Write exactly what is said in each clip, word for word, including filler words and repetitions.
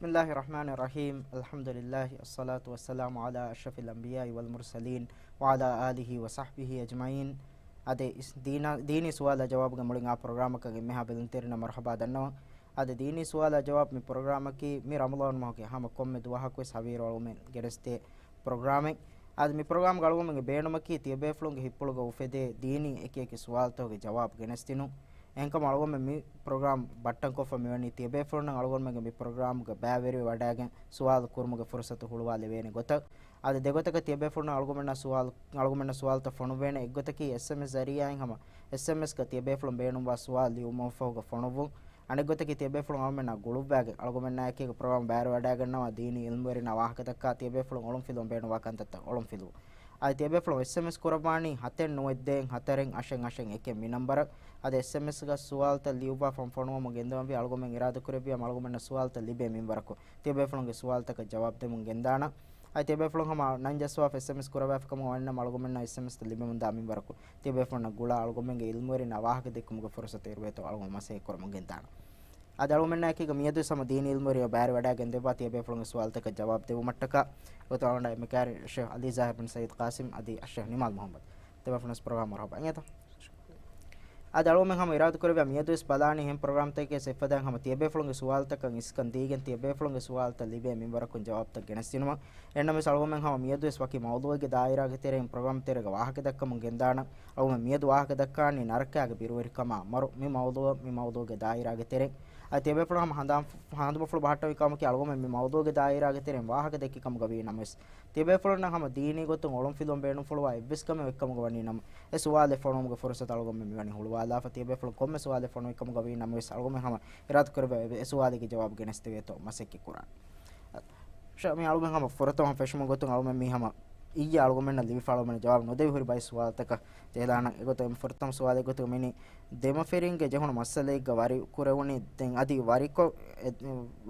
بسم الله الرحمن الرحيم. الحمد لله، الصلاة والسلام على أشرف الأنبياء والمرسلين، وعلى آله وصحبه أجمعين. އަދި އިސް-، ދީނާ-، ދީނީ ސުވާލާ ޖަވާބުގެ މުޅިން އާ ޕްރޮގްރާމަކަށް އެންމެހާ ބެލުންތެރިންނަށް މަރުޙަބާ ދަންނަވަން. އަދި ދީނީ ސުވާލާ ޖަވާބު މި ޕްރޮގްރާމަކީ މި ރަމަޟާން މަހުގެ ހަމަ ކޮންމެ ދުވަހަކުވެސް ހަވީރު އަޅުމެން ގެނެސްދޭ ޕްރޮގްރާމެއް. އަދި މި ޕްރޮގްރާމްގަ އަޅުގަނޑުމެންގެ ބޭނުމަކީ ތިޔަބޭފުޅުންގެ ހިތްޕުޅުގަ އުފެދޭ ދީނީ އެކި އެކި ސުވާލުތަކުގެ ޖަވާބު ގެނެސްދިނުން. އެހެންކަމުން އަޅުގަނޑުމެން މި ޕްރޮގްރާމް ބައްޓަންކޮށްފަ މިވަނީ ތިޔަބޭފުޅުންނަށް އަޅުގަނޑުމެންގެ މި ޕްރޮގްރާމްގަ ބައިވެރިވެ ވަޑައިގެން ސުވާލު ކުރުމުގެ ފުރުސަތު ހުޅުވާލެވޭނެ ގޮތަށް. އަދި ދެގޮތަކަށް ތިޔަބޭފުޅުންނަށް އަޅުގަނޑުމެންނަށް ސުވާލު، އަޅުގަނޑުމެންނަށް ސުވާލުތައް ފޮނުއްވޭނެ. އެއްގޮތަކީ އެސްއެމްއެސް ޒަރީއާއިން ހަމަ އެސްއެމްއެސްގަ ތިޔަބޭފުޅުން ބޭނުންވާ ސުވާލު ލިޔުމަށްފަހުގަ ފޮނުއްވުން. އަނެއްގޮތަކީ ތިޔަބޭފުޅުން އަޅުމެންނާ ގުޅުއްވާގެން އަޅުގަނޑުމެންނާ އެކީގަ ޕްރޮގްރާމް ބައިވެރިވަޑައިގަންނަވާ ދީނީ އިލްމުވެރިންނާ ވާހަކަދައްކާ ތިޔަބޭފުޅުން އޮޅުންފިލުވަން ބޭނުންވާ ކަންތައްތައް އޮޅުންފިލުވުން. އަދި ތިޔަބޭފުޅުން އެސްއެމްއެސް ކުރައްވާނީ ހަތެއް ނުވައެއް ދޭއް ހަތަރެއް އަށެއް އަށެއް އެކެއް މި ނަންބަރަށް. އަދި އެސްއެމްއެސްގަ ސުވާލުތައް ލިޔުއްވާ ފަން ފޮނުވަމުން ގެންދަވަންވީ. އަޅުގަނޑުމެން އިރާދަކުރެއްވިއްޔާ އަޅުގަނޑުމެންނަށް ސުވާލުތައް ލިބޭ މިންވަރަކު ތިޔަބޭފުޅުންގެ ސުވާލުތަކަށް ޖަވާބު ދެމުން ގެންދާނަން. އަދި ތިޔަބޭފުޅުން ހަމަ ނަން ޖައްސަވާފަ އެސްއެމްއެސް ކުރައްވާފަ ކަމަށް ވަންނަމަ އަޅުގަނޑުމެންނަށް އެސްއެމްއެސްތައް ލިބެމުންދާ މިންވަރަކު ތިޔަބޭފުޅުންނަށް ގުޅާ އަޅުގަނޑުމެންގެ އިލްމުވެރިންނާ ވާހަކަ ދެއްކުމުގެ ފުރުސަތު އިރުވޭތޯ އަޅުގަނޑު މަސައްކަތް ކުރަމުން ގެންދާނަން. އަދި އަޅުގަނޑުމެންނާ އެކީގަ މިއަދުވެސް ހަމަ ދީނީ އިލްމުވެރިޔާ ބައިވެރިވަޑައިގެން ދެއްވާ ތިޔަބޭފުޅުންގެ ސުވާލުތަކަށް ޖަވާބު ދެއްވުމަށްޓަކާ ގޮތަށް އަޅުގަނޑާ އެންމެ ކައިރިން ޝޭޚް އަލީ ޒާހިރު ބިން ސައީދު ޤާސިމް އަދި އައްޝޭޚް ނިމާލް މުޙައްމަދު. ތިޔަބޭފުޅުންނަށް ޕްރޮގްރާމް މަރުޙަބާ އިނގޭތަ؟ އަދި އަޅުގަނޑުމެން ހަމަ އިރާދަކުރެއްވިއްޔާ މިއަދުވެސް ބަލާނީ އެހެން ޕްރޮގްރާމްތަކެއް އެއްފަދައިން ހަމަ ތިޔަބޭފުޅުންގެ ސުވާލުތަކަށް އިސްކަން ދީގެން ތިޔަބޭފުޅުންގެ ސުވާލުތައް ލިބޭ މިންވަރަކުން ޖަވާބުތައް ގެނެސްދިނުމަށް. އެހެންނަމަވެސް އަޅުގަނޑުމެން ހަމަ މިއަދުވެސް ވަކި މައުޟޫއެއްގެ ދާއިރާގެ ތެރެއިން ޕްރޮގްރާމް ތެރޭގަ ވާހަކަ ދައްކަމުން ގެންދާނަން. އަޅުގަނޑުމެން މިއަދު ވާހަކަ ދައްކާނީ ނަރަކައިގެ ބިރުވެރިކަމާ މަރު މި މައުޟޫއަށް، މި މައުޟޫގެ ދާއިރާގެ ތެރެއިން. އަދި ތިޔަބޭފުޅުން ހަމަ ހަނދާން، ހަނދުމަފުޅު ބަހައްޓަވި ކަމަކީ އަޅުގަނޑުމެން މި މައުޟޫގެ ދާއިރާގެ ތެރެއިން ވާހަކަ ދެއްކި ކަމުގަ ވީ ނަމަވެސް، ތިޔަބޭފުޅުންނަށް ހަމަ ދީނީ ގޮތުން އޮޅުންފިލުވަން ބޭނުންފުޅުވާ އެއްވެސް ކަމެއް އޮތްކަމުގަ ވަނީ ނަމަ، އެ ސުވާލެއް ފޮނުވުމުގެ ފުރުސަތު އަޅުގަނޑުމެން މިވަނީ ހުޅުވާލާފަ. ތިޔަބޭފުޅުން ކޮންމެ ސުވާލެއް ފޮނުވި ކަމުގަ ވީ ނަމަވެސް، އަޅުގަނޑުމެން ހަމަ އިރާދަކުރެއްވިއްޔާ އެ ސުވާލެއްގެ ޖަވާބު ގެނެސްދެވޭތޯ މަސައްކަތް ކުރާނަން. ޝ-، މި އަޅުގަނޑު ހަމަ ފުރަތަމަ ފެށުމުގެ ގޮތުން އަޅުގަނޑު މި ހަމަ އިއްޔެ އަޅުގަނޑުމެންނަށް ލިބިފަ އަޅުގަނޑު ޖަވާބު ނުދެވި ހުރި ބައެއް ސުވާލުތަކަށް ޖެހިލާނަން. އެގޮތަށް ފުރަތަމަ ސުވާލެއް ގޮތުގަ މިއިނީ ދެމަފިރިންގެ ޖެހުނު މައްސަލައެއްގަ ވަރި ކުރެވުނީ ދެން އަދި ވަރިކޮށް، އެ،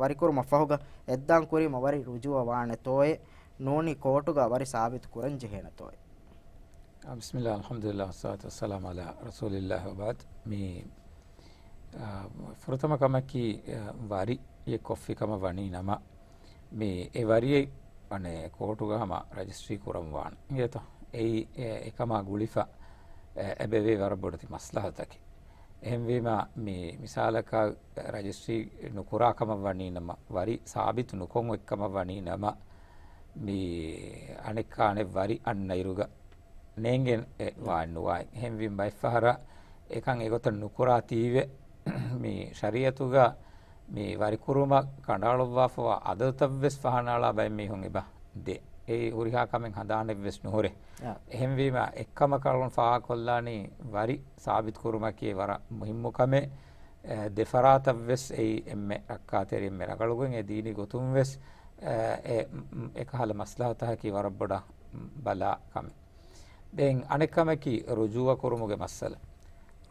ވަރިކުރުމަށް ފަހުގަ އެއްދާން ކުރީމަ ވަރި ރުޖޫއަ ވާނެތޯއޭ؟ ނޫނީ ކޯޓުގަ ވަރި ސާބިތު ކުރަން ޖެހޭނެތޯއޭ؟ އާ، ބިސްމިއްލާ، އަލްޙަމްދުލިއްލާ، ވައްޞަލާތު ވައްސަލާމު ޢަލާ ރަސޫލިއްލާހި ވަބަޢްދު. މި، އާ، ފުރަތަމަ ކަމަކީ، އާ، ވަރިއެއް ކޮށްފި ކަމަށް ވަނީ ނަމަ، މި އެ ވަރިއެއް އަނެއް ކޯޓުގަ ހަމަ ރަޖިސްޓްރީ ކުރަން ވާނެ. އިނގޭތޯ؟ އެއީ، އެ، އެކަމާ ގުޅިފަ، އެ، އެބެވޭ ވަރަށް ބޮޑެތި މަސްލަހަތަކެއް. އެހެންވީމަ، މި މިސާލަކަށް ރަޖިސްޓްރީ ނުކުރާ ކަމަށް ވަނީ ނަމަ، ވަރި ސާބިތު ނުކޮށް އޮތް ކަމަށް ވަނީ ނަމަ، މި އަނެއްކާ އަނެއް ވަރި އަންނަ އިރުގަ ނޭނގެން އެ ވާން ނުވާ. އެހެންވީމަ ބައެއްފަހަރަށް އެކަން އެގޮތަށް ނުކުރާތީވެ، މި ޝަރީޢަތުގަ މި ވަރިކުރުމަށް ކަނޑައަޅުއްވާފަވާ އަދަދުތައްވެސް ފަހަނައަޅާ ބައެއް މީހުން އެބަ ދޭ. އެއީ ހުރިހާ ކަމެއް ހަނދާނެއްވެސް ނުހުރޭ. އާ. އެހެންވީމަ އެއްކަމަކަށް އަޅުގަނޑު ފާހަގަކޮށްލާނީ ވަރި ސާބިތުކުރުމަކީ ވަރަށް މުހިއްމު ކަމެއް. އެ، ދެފަރާތަށްވެސް އެއީ އެންމެ ރައްކާތެރި އެންމެ ރަނގަޅުގޮތް އެ ދީނީ ގޮތުންވެސް، އެ، އެ، އެކަހަލަ މަސްލަހަތަކީ ވަރަށް ބޮޑަށް ބަލާ ކަމެއް. ދެން އަނެއްކަމަކީ ރުޖޫއަ ކުރުމުގެ މައްސަލަ.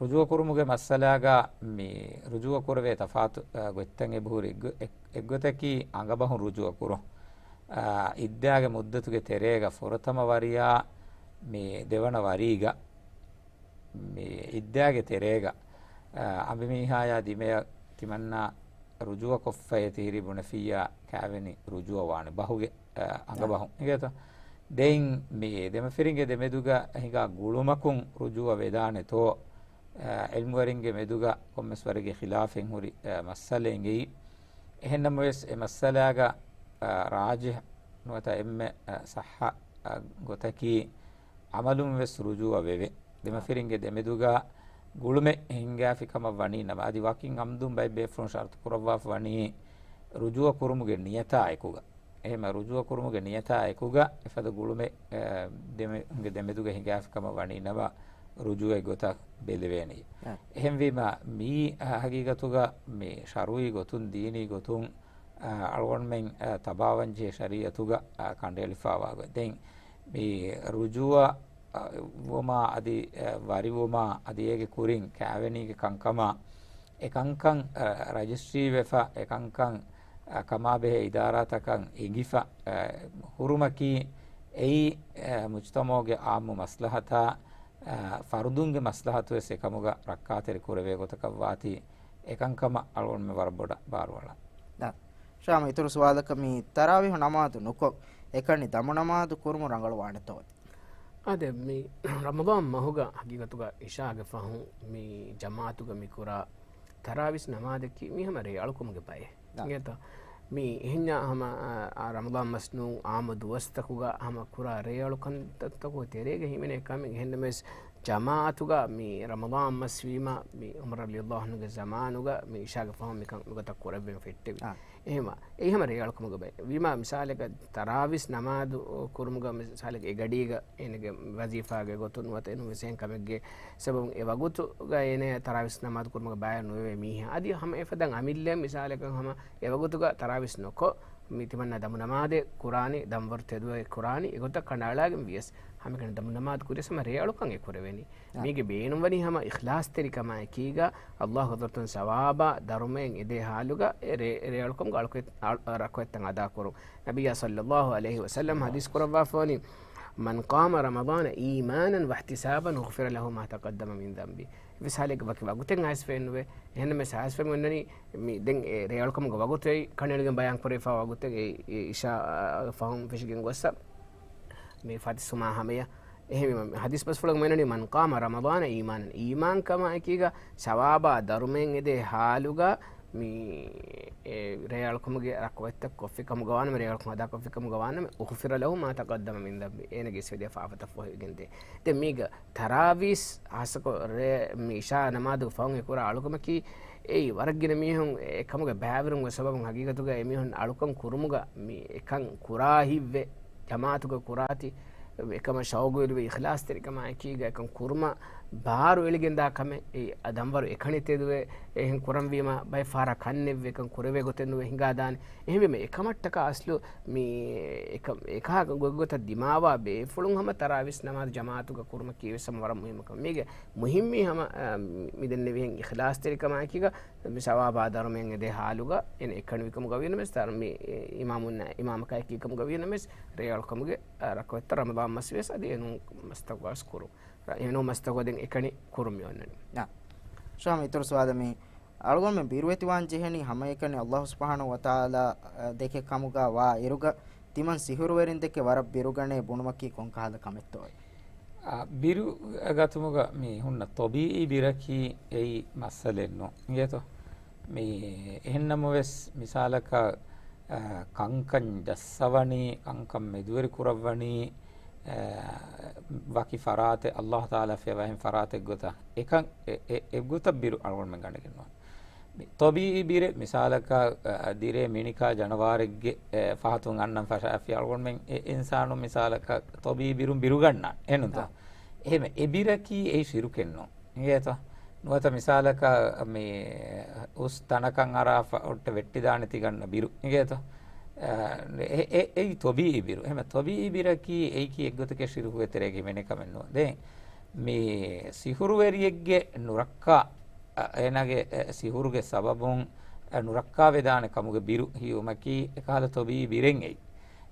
ރުޖޫއަ ކުރުމުގެ މައްސަލާގަ މި ރުޖޫއަ ކުރެވޭ ތަފާތު، އަ، ގޮތްތައް އެބަހުރި. އެއް-، އެއްގޮތަކީ އަނގަބަހުން ރުޖޫއަ ކުރުން. އާ، އިއްދާގެ މުއްދަތުގެ ތެރޭގަ ފުރަތަމަ ވަރިޔާ މި ދެވަނަ ވަރީގަ މި އިއްދާގެ ތެރޭގަ، އާ، އަނބިމީހާޔާ ދިމަޔަށް ތިމަންނާ ރުޖޫއަ ކޮށްފައޭ ތިހިރީ ބުނެފިއްޔާ ކާވެނި ރުޖޫއަ ވާނެ ބަހުގެ، އާ، އަނގަބަހުން. އިނގޭތޯ؟ ދެން މި ދެމަފިރިންގެ ދެމެދުގަ ހިނގާ ގުޅުމަކުން ރުޖޫއަ ވެދާނެތޯ؟ އާ، ޢިލްމުވެރިންގެ މެދުގަ ކޮންމެސް ވަރެއްގެ ޚިލާފެއް ހުރި، އާ، މައްސަލައެއް އިނގެއީ. އެހެންނަމަވެސް އެ މައްސަލާގަ، އާ، ރާޖިޙް ނުވަތަ އެންމެ، އާ، ޞައްޙަ، އާ، ގޮތަކީ ޢަމަލުން ވެސް ރުޖޫއަ ވެވޭ. ދެމަފިރިންގެ ދެމެދުގަ ގުޅުމެއް ހިނގާފި ކަމަށް ވަނީ ނަމަ، އަދި ވަކިން ޢަމްދުން ބައެއް ބޭފުޅުން ޝަރުތު ކުރައްވާފަ ވަނީ ރުޖޫއަ ކުރުމުގެ ނިޔަތާ އެކުގަ. އެހެންމަ ރުޖޫއަ ކުރުމުގެ ނިޔަތާ އެކުގަ އެފަދަ ގުޅުމެއް، އެ، ދެމެ-، ގެ ދެމެދުގަ ހިނގާފި ކަމަށް ވަނީ ނަމަ، ރުޖޫއެއް ގޮތަށް ބެލެވޭނެ. އަ. އެހެންވީމަ، މިއީ ހަގީގަތުގަ މި ޝަރުޢީ ގޮތުން، ދީނީ ގޮތުން، އަ، އަޅުގަނޑުމެން، އަ، ތަބާވަންޖެހޭ ޝަރީޢަތުގަ، އަ، ކަނޑައެޅިފައިވާ ގޮތް. ދެން މި ރުޖޫއަ، އަ، ވުމާ އަދި، އަ، ވަރިވުމާ އަދި އޭގެ ކުރިން ކާވެނީގެ ކަންކަމާ، އެ ކަންކަން، އަ، ރަޖިސްޓްރީވެފަ، އެ ކަންކަން، އަ، ކަމާބެހޭ އިދާރާތަކަށް އެނގިފަ، އަ، ހުރުމަކީ، އެއީ، އަ، މުޖްތަމަޢުގެ ޢާއްމު މަސްލަހަތާ، އަ، ފަރުދުންގެ މަސްލަހަތުވެސް އެކަމުގަ ރައްކާތެރި ކުރެވޭ ގޮތަކަށް ވާތީ، އެކަންކަމަށް އަޅުގަނޑުމެން ވަރަށް ބޮޑަށް ބާރުއަޅާ. ދާ، ޝާމް، އިތުރު ސުވާލަކަށް، މި ތަރާވީހު ނަމާދު ނުކޮށް، އެކަނި ދަމު ނަމާދު ކުރުމުން ރަނގަޅުވާނެތޯ؟ އާދެ، މި ރަމަޟާން މަހުގަ ހަގީގަތުގަ އިޝާގެ ފަހުން މި ޖަމާޢަތުގަ މި ކުރާ ތަރާވީސް ނަމާދަކީ މީ ހަމަ ރޭއަޅުކަމުގެ ބައެއް. އާ. އިނގޭތޯ؟ މީ އެހެންޏާ ހަމަ، އާ، އާ، ރަމަޟާން މަސް ނޫން އާއްމު ދުވަސްތަކުގަ ހަމަ ކުރާ ރޭއަޅުކަންތައްތަކުގެ ތެރޭގަ ހިމެނޭ ކަމެއް. އެހެންނަމަވެސް ޖަމާޢަތުގަ މި ރަމަޟާން މަސް ވީމަ، މި ޢުމަރު ރަޟިޔަﷲ ޢަންހުގެ ޒަމާނުގަ މި އިޝާގެ ފަހުން މިކަން ނުގަތަ ކުރެވެން ފެއްޓެވި. އާ. އެހެމަ، އެއީ ހަމަ ރޭއަޅުކަމުގެ ބައެއް. ވީމާ މިސާލަކަށް ތަރާވީސް ނަމާދު ކުރުމުގަ މިސާލަކަށް އެ ގަޑީގަ އޭނަގެ ވަޒީފާގެ ގޮތުން ނުވަތަ އެނޫން ވެސް އެހެން ކަމެއްގެ ސަބަބުން އެ ވަގުތުގަ އޭނަ ތަރާވީސް ނަމާދު ކުރުމުގެ ބައި ނުވެވޭ މީހާ. އަދި ހަމަ އެފަދަ އަމިއްލައަށް މިސާލަކަށް ހަމަ އެ ވަގުތުގަ ތަރާވީސް ނުކޮށް، މި ތިމަންނަ ދަމު ނަމާދެއް ކުރާނީ، ދަންވަރު ތެދުވެ ކުރާނީ، އެގޮތަށް ކަނޑައަޅާގެން ވިޔަސް، ހަމައެކަނި ދަމު ނަމާދު ކުރިޔަސް ހަމަ ރޭއަޅުކަން އެ ކުރެވެނީ. އާ. މީގެ ބޭނުންވަނީ ހަމަ އިޚްލާޞްތެރިކަމާއެކީގަ، ﷲ ޙަޟްރަތުން ސަވާބާ ދަރުމައެއް އެދޭ ޙާލުގަ އެ ރޭ، ރޭއަޅުކަމުގެ އަޅު، އަ، ރަކުޢަތްތައް އަދާކުރުން. ނަބިއްޔާ ޞައްލަﷲު ޢަލައިހި ވަސައްލަމް ޙަދީޘް ކުރައްވާފަވަނީ، "من قام رمضان إيمانا واحتسابا غفر له ما تقدم من ذنبه." އެއްވެސް ޙާލެއްގަ ވަކި ވަގުތެއް އައިސްފައެއް ނުވޭ. އެހެންނަމަވެސް އައިސްފައި އޮންނަނީ މި ދެން އެ ރޭއަޅުކަމުގެ ވަގުތެއް ކަނޑައެޅިގެން ބަޔާން ކުރެވިފައި ވަގުތެއް އެ، އެ އިޝާ ފަހުން ފެށިގެން ގޮއްސަ މި ފަތިސް ހުމާ ހަމަޔަށް. އެހެންވީމަ، ޙަދީޘް ބަސްފުޅަކު މިއޮންނަނީ، "من قام رمضان إيمانا." އީމާންކަމާއެކީގަ ސަވާބާ ދަރުމައެއް އެދޭ ޙާލުގަ މި އެ ރޭއަޅުކަމުގެ ރަކުޢަތްތައް ކޮށްފި ކަމުގަ ވާނަމަ، ރޭއަޅުކަމު އަދާކޮށްފި ކަމުގަ ވާނަމަ، "غفر له ما تقدم من ذنبه." އޭނަގެ އިސްވެދިޔަ ފާފަތައް ފޮހެވިގެންދޭ. ދެން މީގަ ތަރާވީސް ޚާއްޞަކޮށް ރޭ މި އިޝާ ނަމާދުގެ ފަހުން އެ ކުރާ އަޅުކަމަކީ، އެއީ ވަރަށް ގިނަ މީހުން އެ ކަމުގެ ބައިވެރިވުމުގެ ސަބަބުން ހަގީގަތުގަ އެމީހުން އަޅުކަން ކުރުމުގަ މި އެކަން ކުރާ ހިތްވެ، ޖަމާޢަތުގަ ކުރާތި، އެކަމަށް ޝައުގުވެރިވެ، އިޚްލާޞްތެރިކަމާއެކީގަ އެކަން ކުރުމަށް ބާރު އެޅިގެންދާ ކަމެއް. އެ ދަންވަރު އެކަނި ތެދުވެ، އެހެން ކުރަންވީމަ ބައެއް ފަހަރަށް ކަންނެއްވެ، އެކަން ކުރެވޭ ގޮތެއް ނުވެ ހިނގާދާނެ. އެހެންވީމަ އެކަމަށްޓަކާ އަސްލު މި އެކަ، އެކަހަ ގޮތްގޮތަށް ދިމާވާ ބޭފުޅުން ހަމަ ތަރާވީސް ނަމާދު ޖަމާޢަތުގަ ކުރުމަކީ ވެސް ހަމަ ވަރަށް މުހިއްމު ކަމެއް. މީގެ މުހިއްމީ ހަމަ، އާ، މި ދެންނެވިހެން އިޚްލާޞްތެރިކަމާއެކީގަ މި ސަވާބާ ދަރުމައެއް އެދޭ ޙާލުގަ އޭނަ އެކަނިވިކަމުގަ ވީނަމަވެސް، ދަރު، މި އިމާމުންނާ އިމާމަކާއެކީ ކަމުގަ ވީނަމަވެސް، ރޭއަޅުކަމުގެ، އާ، ރަކުޢަތްތައް ރަމަޟާން މަސްވިޔަސް އަދި އެނޫން މަސްތަކުގަވެސް ކުރުން. ރ، އެނޫން މަސްތަކުގަ ދެން އެކަނި ކުރުން މި އޮންނަނީ. އާ. ޝާމް، އިތުރު ސުވާލެއް މީ. އަޅުގަނޑުމެން ބިރުވެތިވާން ޖެހެނީ ހަމައެކަނި ﷲ ސުބްޙާނަހޫ ވަތަޢާލާ ދެކެ ކަމުގަ ވާ އިރުގަ، ތިމަން ސިހުރުވެރިން ދެކެ ވަރަށް ބިރުގަނޭ ބުނުމަކީ ކޮންކަހަލަ ކަމެއްތޯއޭ؟ އާ، ބިރު ގަތުމުގަ މި ހުންނަ ޠަބީޢީ ބިރަކީ އެއީ މައްސަލައެއް ނޫން. އިނގޭތޯ؟ މި އެހެންނަމަވެސް މިސާލަކަށް، އާ، ކަންކަން ޖައްސަވަނީ، ކަންކަން މެދުވެރި ކުރައްވަނީ، އާ، ވަކި ފަރާތެއް، ﷲ ތަޢާލާ ފޭވާހެން ފަރާތެއް ގޮތަށް އެކަން އެ، އެ، އެއްގޮތަށް ބިރު އަޅުގަނޑުމެން ގަނެގެން ނުވާނެ. މި ޠަބީޢީ ބިރެއް މިސާލަކަށް، އަ، ދިރޭ މިނިކާ ޖަނަވާރެއްގެ، އެ، ފަހަތުން އަންނަން ފަށާފި އަޅުގަނޑުމެން އެ އިންސާނުން މިސާލަކަށް ޠަބީޢީ ބިރުން ބިރުގަންނާނެ. އެހެންތޯ؟ އާ. އެހެމަ އެ ބިރަކީ އެއީ ޝިރުކެއް ނޫން. އިނގޭތޯ؟ ނުވަތަ މިސާލަކަށް މި އުސް ތަނަކަށް އަރާފަ އޮށްޓެ ވެއްޓިދާނެ ތިގަންނަ ބިރު. އިނގޭތޯ؟ އަ، އެ، އެ، އެއީ ޠަބީޢީ ބިރު. އެހެމަ ޠަބީޢީ ބިރަކީ އެއީކީ އެއްގޮތަކަށް ޝިރުކުގެ ތެރޭގަ ހިމެނޭ ކަމެއް ނޫން. ދެން މި ސިހުރުވެރިއެއްގެ ނުރައްކާ އަ، އޭނާގެ، އެ، ސިހުރުގެ ސަބަބުން، އެ، ނުރައްކާވެދާނެ ކަމުގެ ބިރު ހިއްވުމަކީ އެކަހަލަ ޠަބީޢީ ބިރެއް އެއީ.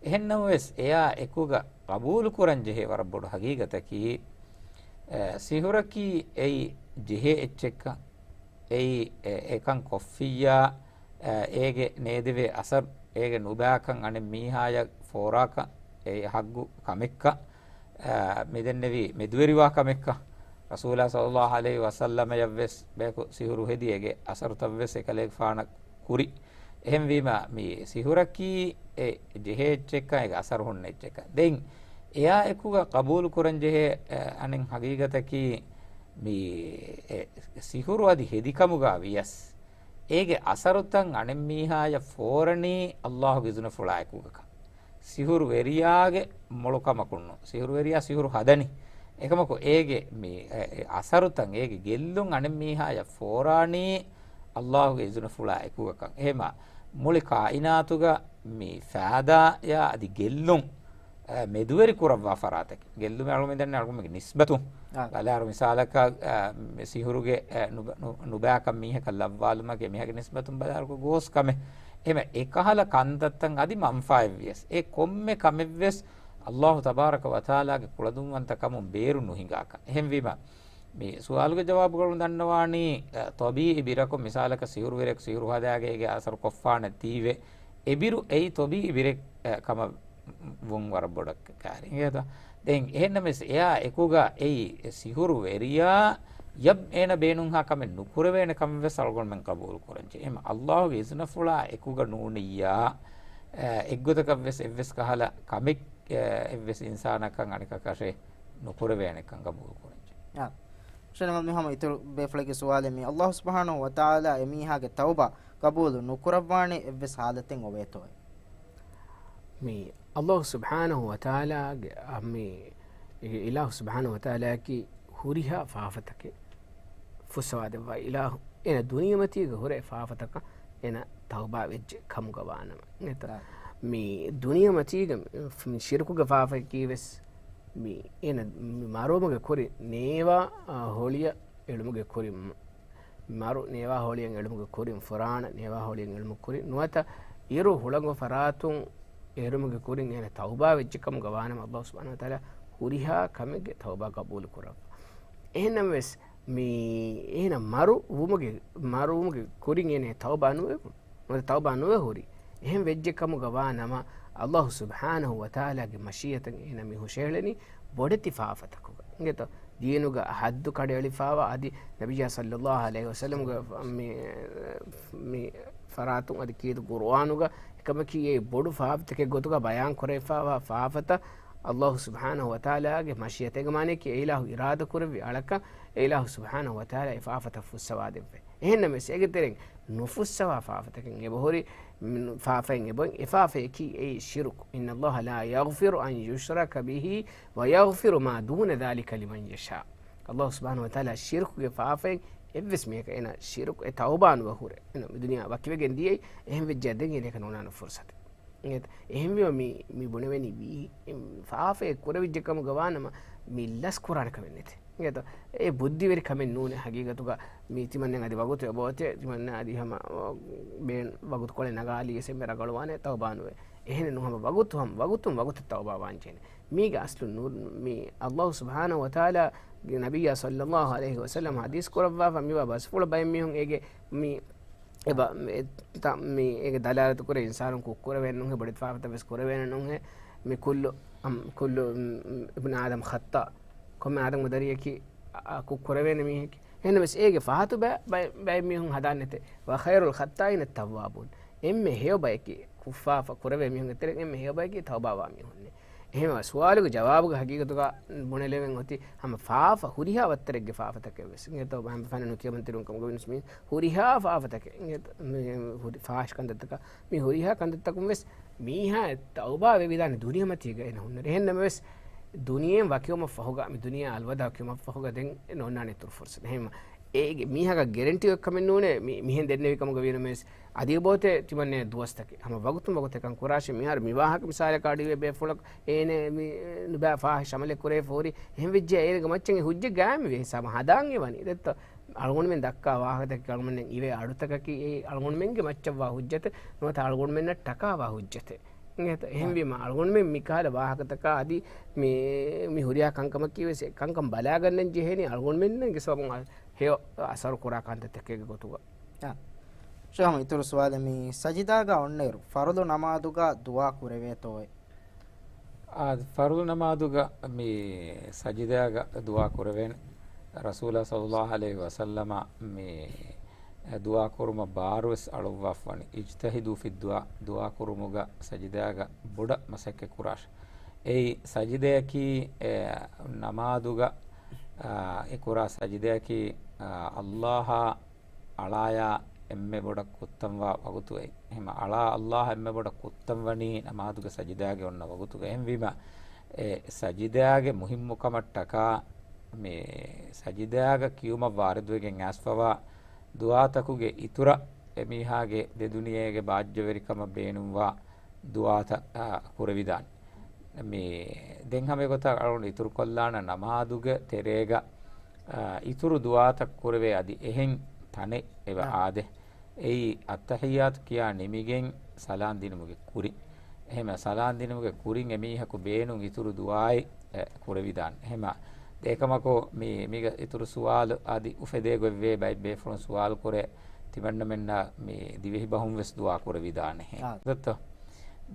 އެހެންނަމަވެސް، އެއާ އެކުގަ ޤަބޫލުކުރަން ޖެހޭ ވަރަށް ބޮޑު ހަގީގަތަކީ، އެ، ސިހުރަކީ އެއީ ޖެހޭ އެއްޗެއްކަން، އެއީ، އެ، އެކަން ކޮށްފިއްޔާ، އެ، އޭގެ ނޭދެވޭ އަސަރު، އޭގެ ނުބައިކަން އަނެއް މީހާޔަށް ފޯރާކަން، އެއީ ޙައްޤު ކަމެއްކަން، އާ، މިދެންނެވީ މެދުވެރިވާ ކަމެއްކަން. ރަސޫލާ ޞައްލަﷲު ޢަލައިހި ވަސައްލަމަޔަށްވެސް ބަޔަކު ސިހުރު ހެދި އޭގެ އަސަރުތައްވެސް އެކަލޭގެފާނަށް ކުރި. އެހެންވީމަ، މި ސިހުރަކީ އެ ޖެހޭ އެއްޗެއްކަން، އޭގެ އަސަރު ހުންނަ އެއްޗެއްކަން. ދެން އެއާ އެކުގަ ޤަބޫލު ކުރަން ޖެހޭ، އެ، އަނެއް ހަގީގަތަކީ، މި އެ ސިހުރު އަދި ހެދިކަމުގަ ވިޔަސް، އޭގެ އަސަރުތައް އަނެއްމީހާޔަށް ފޯރަނީ ﷲގެ އިޒުނަފުޅާ އެކުގަކަން. ސިހުރުވެރިޔާގެ މޮޅު ކަމަކުންނު. ސިހުރުވެރިޔާ ސިހުރު ހަދަނީ. އެކަމަކު އޭގެ މި، އެ، އެ، އަސަރުތައް، އޭގެ ގެއްލުން އަނެއްމީހާޔަށް ފޯރާނީ ﷲގެ އިޒުނަފުޅާ އެކުގަކަން. އެހެމަ މުޅި ކާއިނާތުގަ މި ފައިދާޔާ އަދި ގެއްލުން، އެ، މެދުވެރި ކުރައްވާ ފަރާތަކީ. ގެއްލުމެއް އަޅުގަނޑުމެން ދަންނަ އަޅުގަނޑުމެންގެ ނިސްބަތުން. އާ. ބަލާއިރު މިސާލަކަށް، އެ، މި ސިހުރުގެ، އެ، ނުބަ، ނު، ނުބައިކަން މީހަކަށް ލައްވާލުމަކީ މީހަކަށް ނިސްބަތުން ބަލާއިރު ގޯސް ކަމެއް. އެހެމަ އެކަހަލަ ކަންތައްތައް އަދި މަންފާއެއްވިޔަސް، އެ ކޮންމެ ކަމެއްވެސް ﷲ ތަބާރަކަ ވަތަޢާލާގެ ކުޅަދުންވަންތަ ކަމުން ބޭރު ނުހިނގާކަން. އެހެންވީމަ، މި ސުވާލުގެ ޖަވާބުގަ ދަންނަވާނީ، އަ، ޠަބީޢީ ބިރަކުން މިސާލަކަށް ސިހުރުވެރިޔަކު ސިހުރު ހަދާގެ އޭގެ އަސަރު ކޮށްފާނެ ތީވެ، އެބިރު އެއީ ތޮބީ ބިރެއް، އެ، ކަމަށް ވުން ވަރަށް ބޮޑަށް ކާރި. އިނގޭތަ؟ ދެން އެހެންނަމަވެސް އެއާ އެކުގަ އެއީ ސިހުރު ވެރިޔާ ޔަބް އޭނަ ބޭނުންހާ ކަމެއް ނުކުރެވޭނެ ކަމެއް ވެސް އަޅުގަނޑުމެން ޤަބޫލު ކުރަންޖެ. އެހެން އައްލާހުގެ އިޒުނަފުޅާ އެކުގަ ނޫނިއްޔާ، އެ، އެއްގޮތަކަށް ވެސް އެއްވެސް ކަހަލަ ކަމެއް، އެ، އެއްވެސް އިންސާނަކަށް އަނެކަކަށެއް ނުކުރެވޭނެކަން ޤަބޫލު ކުރަންޖެ. އާ. ޝަނަމަ މި ހަމަ އިތުރު ބޭފުޅެއްގެ ސުވާލެއް މީ. އައްލާހު ސުބްޙާނަހު ވަތަޢާލާ އެމީހާގެ ތައުބާ ޤަބޫލު ނުކުރައްވާނެ އެއްވެސް ޙާލަތެއް އޮވޭތޯއޭ؟ މި އައްލާހު ސުބްޙާނަހު ވަތަޢާލާގެ، އަ، މި އިލާހު ސުބްޙާނަހު ވަތަޢާލާއަކީ ހުރިހާ ފާފަތަކެއް ފުއްސަވާދެއްވާ އިލާހު. އޭނަ ދުނިޔެމަތީގަ ހުރެ ފާފަތަކަށް އޭނަ ތައުބާ ވެއްޖެ ކަމުގަ ވާނަމަ. އެތަ؟ އާ. މި ދުނިޔެމަތީގަ މި ޝިރުކުގެ ފާފައަކީ ވެސް މި އޭނަ މި މަރުވުމުގެ ކުރިން ނޭވާ، އާ، ހޮޅިއަށް އެޅުމުގެ ކުރިން، މަރު ނޭވާ ހޮޅިއަށް އެޅުމުގެ ކުރިން، ފުރާނަ ނޭވާ ހޮޅިއަށް އެޅުމުގެ ކުރިން، ނުވަތަ އިރު ހުޅަނގު ފަރާތުން އެރުމުގެ ކުރިން އޭނަ ތައުބާ ވެއްޖެ ކަމުގަ ވާނަމަ، އައްލާހު ސުބްޙާނަހު ވަތަޢާލާ ހުރިހާ ކަމެއްގެ ތައުބާ ޤަބޫލު ކުރައްވާ. އެހެންނަމަވެސް، މި އޭނަ މަރު ވުމުގެ، މަރު ވުމުގެ ކުރިން އޭނަ ތައުބާ ނުވެ، ނުވަތަ ތައުބާ ނުވެ ހުރި. އެހެން ވެއްޖެ ކަމުގަ ވާ ނަމަ، އައްލާހު ސުބްޙާނަހު ވަތަޢާލާގެ މަޝީއަތަށް އޭނަ މި ހުށަހެޅެނީ ބޮޑެތި ފާފަތަކުގަ. އިނގޭތޯ؟ ދީނުގަ ޙައްދު ކަޑައެޅިފާވާ އަދި ނަބިއްޔާ ޞައްލައްލާހު ޢަލައިހި ވަސައްލަމްގެ މި، މި ފަރާތުން އަދި ކީރިތި ޤުރުއާނުގަ އެކަމަކީ އެ ބޮޑު ފާފަތަކެއް ގޮތުގަ ބަޔާން ކުރެވިފާވާ ފާފަތައް އައްލާހު ސުބްޙާނަހު ވަތަޢާލާގެ މަޝީއަތެއްގެ މާނައަކީ އެ އިލާހު އިރާދަ ކުރެއްވި އަޅަކަށް އެ އިލާހު ސުބްޙާނަހު ވަތަޢާލާ އެ ފާފަތައް ފުއްސަވާ ދެއްވޭ. އެހެންނަމަވެސް އޭގެ ތެރެއިން ނުފުއްސަވާ ފާފަތަކެއް އެބަހުރި، މި ފާފައިން އެބައި، އެ ފާފައަކީ އެއީ ޝިރުކު. إن الله لا يغفر أن يشرك به ويغفر ما دون ذلك لمن يشاء. އައްލާހު ސުބްޙާނަހު ވަތަޢާލާ ޝިރުކުގެ ފާފައިން އެއްވެސް މީހަކަށް އޭނަ ޝިރުކު އެ ތައުބާ ނުވެ ހުރެ. އޭނަ މި ދުނިޔެއާ ވަކިވެގެން ދިޔައީ، އެހެން ވެއްޖެއްޔާ ދެން އޭނައަކަށް ނޯންނާނެ ފުރުޞަތެއް. އެހެންވީމަ މި، މި ބުނެވެނީ ވީ، ފާފައެއް ކުރެވިއްޖެ ކަމުގަ ވާނަމަ، މި ލަސް ކުރާނެ ކަމެއް ނެތޭ. އެ ބުއްދިވެރި ކަމެއް ނޫނޭ. ހަގީގަތުގަ މި ތިމަންނަ އަދި ވަގުތު އެބައޮތޭ، ތިމަންނަ އަދި ހަމަ ބޭން ވަގުތުކޮޅެއް ނަގާލީ ވެސް އެންމެ ރަގަޅުވާނެ ތައުބާ ނުވެ. އެހެނެއް ނޫން ހަމަ ވަގުތު ހަމަ ވަގުތުން ވަގުތަށް ތައުބާ ވާންޖެހޭނެ. މީގެ އަސްލު ނޫ-، މި އައްލާހު ސުބްޙާނަހު ވަތަޢާލާގެ ނަބިއްޔާ ޞައްލައްލާހު ޢަލައިހި ވަސައްލަމް ޙަދީޘް ކުރައްވާފަ މިވާ ބަސްފުޅަށް ބައެއް މީހުން އޭގެ މި އެބަ، އެ، ތަ-، މި އޭގެ ދަލާލަތު ކުރޭ އިންސާނުން ކުށް ކުރެވޭނެ ނޫންހޭ، ބޮޑެތި ފާފަތައް ވެސް ކުރެވޭނެ ނޫންހޭ. މި ކުއްލު، އަމް، ކުއްލު، އުމް، އުމް، އިބްނު އާދަމް ޚައްޠާ. ކޮންމެ އާދަމްގެ ދަރިއަކީ، އަ، އަ، ކުށް ކުރެވޭނެ މީހެކޭ. އެހެންނަމަވެސް އޭގެ ފަހަތު ބައި، ބައި، ބައެއް މީހުން ހަދާނެތެ. وخير الخطائين التوابون. އެންމެ ހެޔޮ ބަޔަކީ، ކުށްފާފަ ކުރެވޭ މީހުންގެ ތެރެއިން އެންމެ ހެޔޮ ބަޔަކީ ތައުބާވާ މީހުންނޭ. އެހެންވެ، ސުވާލުގެ ޖަވާބުގަ ހަގީގަތުގަ ބުނެލެވެން އޮތީ ހަމަ ފާފަ، ހުރިހާ ވައްތަރެއްގެ ފާފަތަކެއް ވެސް. އިނގޭތޯ، ބައެއް ފަންނަން ކިޔަމަންތެރިވުން ކަމުގަ ވިނުސް މީ ހުރިހާ ފާފަތަކެއް. އިނގޭތޯ، މި ހުރި ފާހިޝް ކަންތައްތަކަށް، މި ހުރިހާ ކަންތައްތަކުން ވެސް މީހާ ތައުބާ ވެވިދާނެ ދުނިޔެމަތީގަ އޭނަ ހުންނަރި. އެހެންނަމަވެސް، ދުނިޔެއިން ވަކިވުމަށް ފަހުގަ، މި ދުނިޔެއާ އަލްވަދާ ކިޔުމަށް ފަހުގަ ދެން ނޯންނާނެ އިތުރު ފުރުސަތެއް. އެހެން އޭގެ މީހަކަށް ގެރެންޓީ އޮތް ކަމެއް ނޫނޭ، މި، މިހެން ދެންނެވި ކަމުގަ ވީނަމަވެސް، އަދި އެބައޮތޭ ތިމަންނަ ދުވަސްތަކެއް. ހަމަ ވަގުތުން ވަގުތަށް ކަން ކުރާށޭ. މިހާރު މި ވާހަކަ މިސާލަކަށް އަޑުއިވޭ ބޭފުޅަކު އޭނަ މި، ނުބައި ފާހިޝް ޢަމަލެއް ކުރެވިފަ ހުރި. އެހެން ވެއްޖެއްޔާ އޭނަގެ މައްޗަށް އެ ހުއްޖަތް ގާއިމްވި ހިސާބަށް ހަދާން އެ ވަނީ. ދެއްތޯ، އަޅުގަނޑުމެން ދައްކާ ވާހަކަތަކެއް، އަޅުގަނޑުމެން އިވޭ އަޑުތަކަކީ އެ އަޅުގަނޑުމެންގެ މައްޗަށްވާ ހުއްޖަތެއް ނުވަތަ އަޅުގަނޑުމެންނަށް ޓަކާވާ ހުއްޖަތެއް. އިނގޭތޯ؟ އެހެންވީމަ، އަޅުގަނޑުމެން މިކަހަލަ ވާހަކަތަކާ އަދި މި، މި ހުރިހާ ކަންކަމަކީ ވެސް އެ ކަންކަން ބަލާގަންނަން ޖެހޭނީ އަޅުގަނޑުމެންނަށް ގެ ސަބަބުން އަ-، ހެޔޮ އަސަރު ކުރާ ކަންތައްތަކެއްގެ ގޮތުގަ. އާ. ޝޭޚް، އިތުރު ސުވާލެއް މި ސަޖިދާގަ އޮންނައިރު ފަރުޟު ނަމާދުގަ ދުޢާ ކުރެވޭތޯއޭ؟ އާ، ފަރުޟު ނަމާދުގަ މި ސަޖިދާގަ ދުޢާ ކުރެވޭނެ. ރަސޫލާ ޞައްލައްލާހު ޢަލައިހި ވަސައްލަމަ މި ދުޢާ ކުރުމަށް ބާރުވެސް އަޅުއްވާފަވަނީ، اجتهدوا في الدعاء، ދުޢާ ކުރުމުގަ ސަޖިދާގަ ބޮޑަށް މަސައްކަތް ކުރާށޭ. އެއީ ސަޖިދަޔަކީ، އެ، ނަމާދުގަ، އާ، އެ ކުރާ ސަޖިދަޔަކީ، އާ، އައްލާހާ އަޅާޔާ އެންމެ ބޮޑަށް ކުއްތަންވާ ވަގުތު އެއީ. އެހެންވީމަ، އަޅާ އައްލާހަށް އެންމެ ބޮޑަށް ކުއްތަންވަނީ ނަމާދުގެ ސަޖިދާގެ އޮންނަ ވަގުތުގަ. އެހެންވީމަ، އެ ސަޖިދާގެ މުހިއްމުކަމަށްޓަކާ މި ސަޖިދާގަ ކިޔުމަށް ވާރިދުވެގެން އައިސްފަވާ ދުޢާތަކުގެ އިތުރަށް އެމީހާގެ ދެދުނިޔޭގެ ބާއްޖަވެރިކަމަށް ބޭނުންވާ ދުޢާތައް، އާ، ކުރެވިދާނެ. މި ދެން ހަމަ އެގޮތަށް އަޅުގަނޑު އިތުރުކޮށްލާނަން ނަމާދުގެ ތެރޭގަ، އާ، އިތުރު ދުޢާތައް ކުރެވޭ އަދި އެހެން ތަނެއް އެބަ އާދޭ. އެއީ އައްތަޙިއްޔާތު ކިޔާ ނިމިގެން ސަލާން ދިނުމުގެ ކުރިން. އެހެންވެ، ސަލާން ދިނުމުގެ ކުރިން އެމީހަކު ބޭނުން އިތުރު ދުޢާއެއް، އެ، ކުރެވިދާނެ. އެހެންވެ، އެކަމަކު މި، މީގަ އިތުރު ސުވާލު އަދި އުފެދޭ ގޮތްވޭ، ބައެއް ބޭފުޅުން ސުވާލު ކުރޭ، ތިމަންނަމެންނަށް މި ދިވެހި ބަހުން ވެސް ދުޢާ ކުރެވިދާނެހެން. އާ. ދޮތޯ؟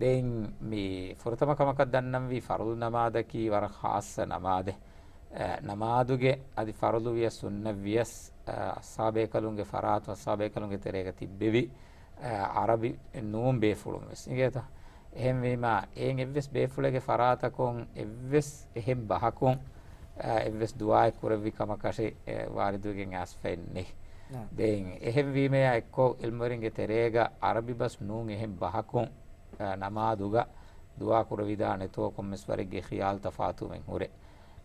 ދެން މި ފުރަތަމަ ކަމަކަށް ދަންނަންވީ ފަރުޟު ނަމާދަކީ ވަރަށް ޚާއްޞަ ނަމާދެއް. އަ، ނަމާދުގެ އަދި ފަރުޟު ވިޔަސް ސުންނަތް ވިޔަސް، އަ، އަޞްޙާބޭކަލުންގެ ފަރާތުން އަޞްޙާބޭކަލުންގެ ތެރޭގަ ތިއްބެވި، އަ، ޢަރަބި ނޫން ބޭފުޅުން ވެސް އިނގޭތޯ. އެހެންވީމާ، އެއިން އެއްވެސް ބޭފުޅެއްގެ ފަރާތަކުން އެއްވެސް އެހެން ބަހަކުން، އަ، އެއްވެސް ދުޢާއެއް ކުރެއްވި ކަމަކަށެއް، އެ، ވާރިދުވެގެން އައިސްފައެއް ނެތް. ނާ. ދެން އެހެންވީމަޔާ އެއްކޮށް ޢިލްމުވެރިންގެ ތެރޭގަ ޢަރަބި ބަސް ނޫން އެހެން ބަހަކުން، އަ، ނަމާދުގަ ދުޢާ ކުރެވިދާނެތޯ ކޮންމެސް ވަރެއްގެ ޚިޔާލު ތަފާތުވެމެން ހުރޭ.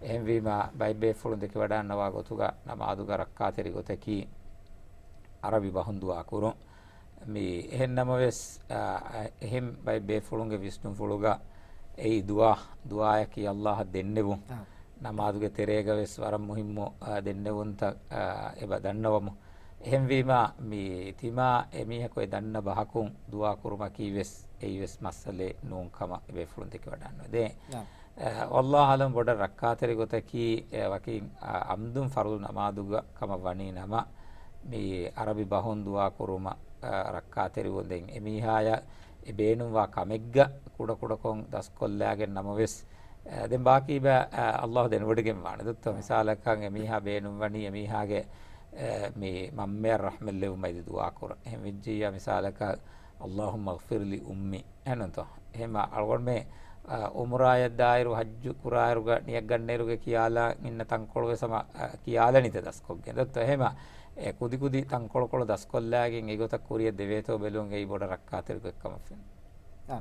އެހެންވީމާ، ބައެއް ބޭފުޅުން ދެކެވަޑައިގަންނަވާ ގޮތުގަ ނަމާދުގަ ރައްކާތެރި ގޮތަކީ ޢަރަބި ބަހުން ދުޢާ ކުރުން. މި އެހެން ނަމަވެސް، އާ، އެހެން ބައެއް ބޭފުޅުންގެ ވިސްނުންފުޅުގަ އެއީ ދުޢާ، ދުޢާއަކީ ﷲ އަށް ދެންނެވުން. އާ. ނަމާދުގެ ތެރޭގަ ވެސް ވަރަށް މުހިއްމު، އާ، ދެންނެވުންތައް، އާ، އެބަ ދަންނަވަމު. އެހެންވީމާ، މި ތިމާ އެމީހަކު އެ ދަންނަ ބަހަކުން ދުޢާ ކުރުމަކީ ވެސް އެއީ ވެސް މައްސަލައެއް ނޫން ކަމަށް އެބޭފުޅުން ދެކެވަޑައިގަންނަވަ. ދެން، އާ. އަ، ވައްލާހު އަޢްލަމް، ބޮޑަށް ރައްކާތެރި ގޮތަކީ، އެ، ވަކި، އަ، ޢަމްދުން ފަރުޟު ނަމާދުގަ ކަމަށް ވަނީ ނަމަ، މި ޢަރަބި ބަހުން ދުޢާ ކުރުމަށް، އަ، ރައްކާތެރިވުން. ދެން އެމީހާޔަށް އެ ބޭނުންވާ ކަމެއްގަ ކުޑަކުޑަކޮށް ދަސްކޮށްލާގެން ނަމަވެސް، އަ، ދެން ބާކީ ބައި، އަ، ﷲ ދެނެވޮޑިގެން ވާނެ. ދޮތޯ؟ އާ. މިސާލަކަށް އެމީހާ ބޭނުންވަނީ އެމީހާގެ، އަ، މި މަންމަޔަށް ރަޙްމަތްލެއްވުމަށް އެދި ދުޢާ ކުރަން. އެހެން ވެއްޖިއްޔާ މިސާލަކަށް، "اللهم اغفر لأمي." އެހެންތޯ؟ އެހެންމަ އަޅުގަނޑުމެ، އަ، އުމްރާއަށް ދާއިރު ޙައްޖު ކުރާއިރުގަ ނިޔަތް ގަންނައިރުގަ ކިޔާލާ އިންނަ ތަންކޮޅު ވެސް ހަމަ، އަ، ކިޔާލަނީތަ ދަސްކޮށްގެން. ދޮތޯ؟ އެހެމަ އެ ކުދި ކުދި ތަންކޮޅުކޮޅު ދަސްކޮށްލާގެން އެގޮތަށް ކުރިއަށް ދެވޭތޯ ބެލުން އެއީ ބޮޑަށް ރައްކާތެރި ގޮތްކަމަށް ފެނޭ. އާ،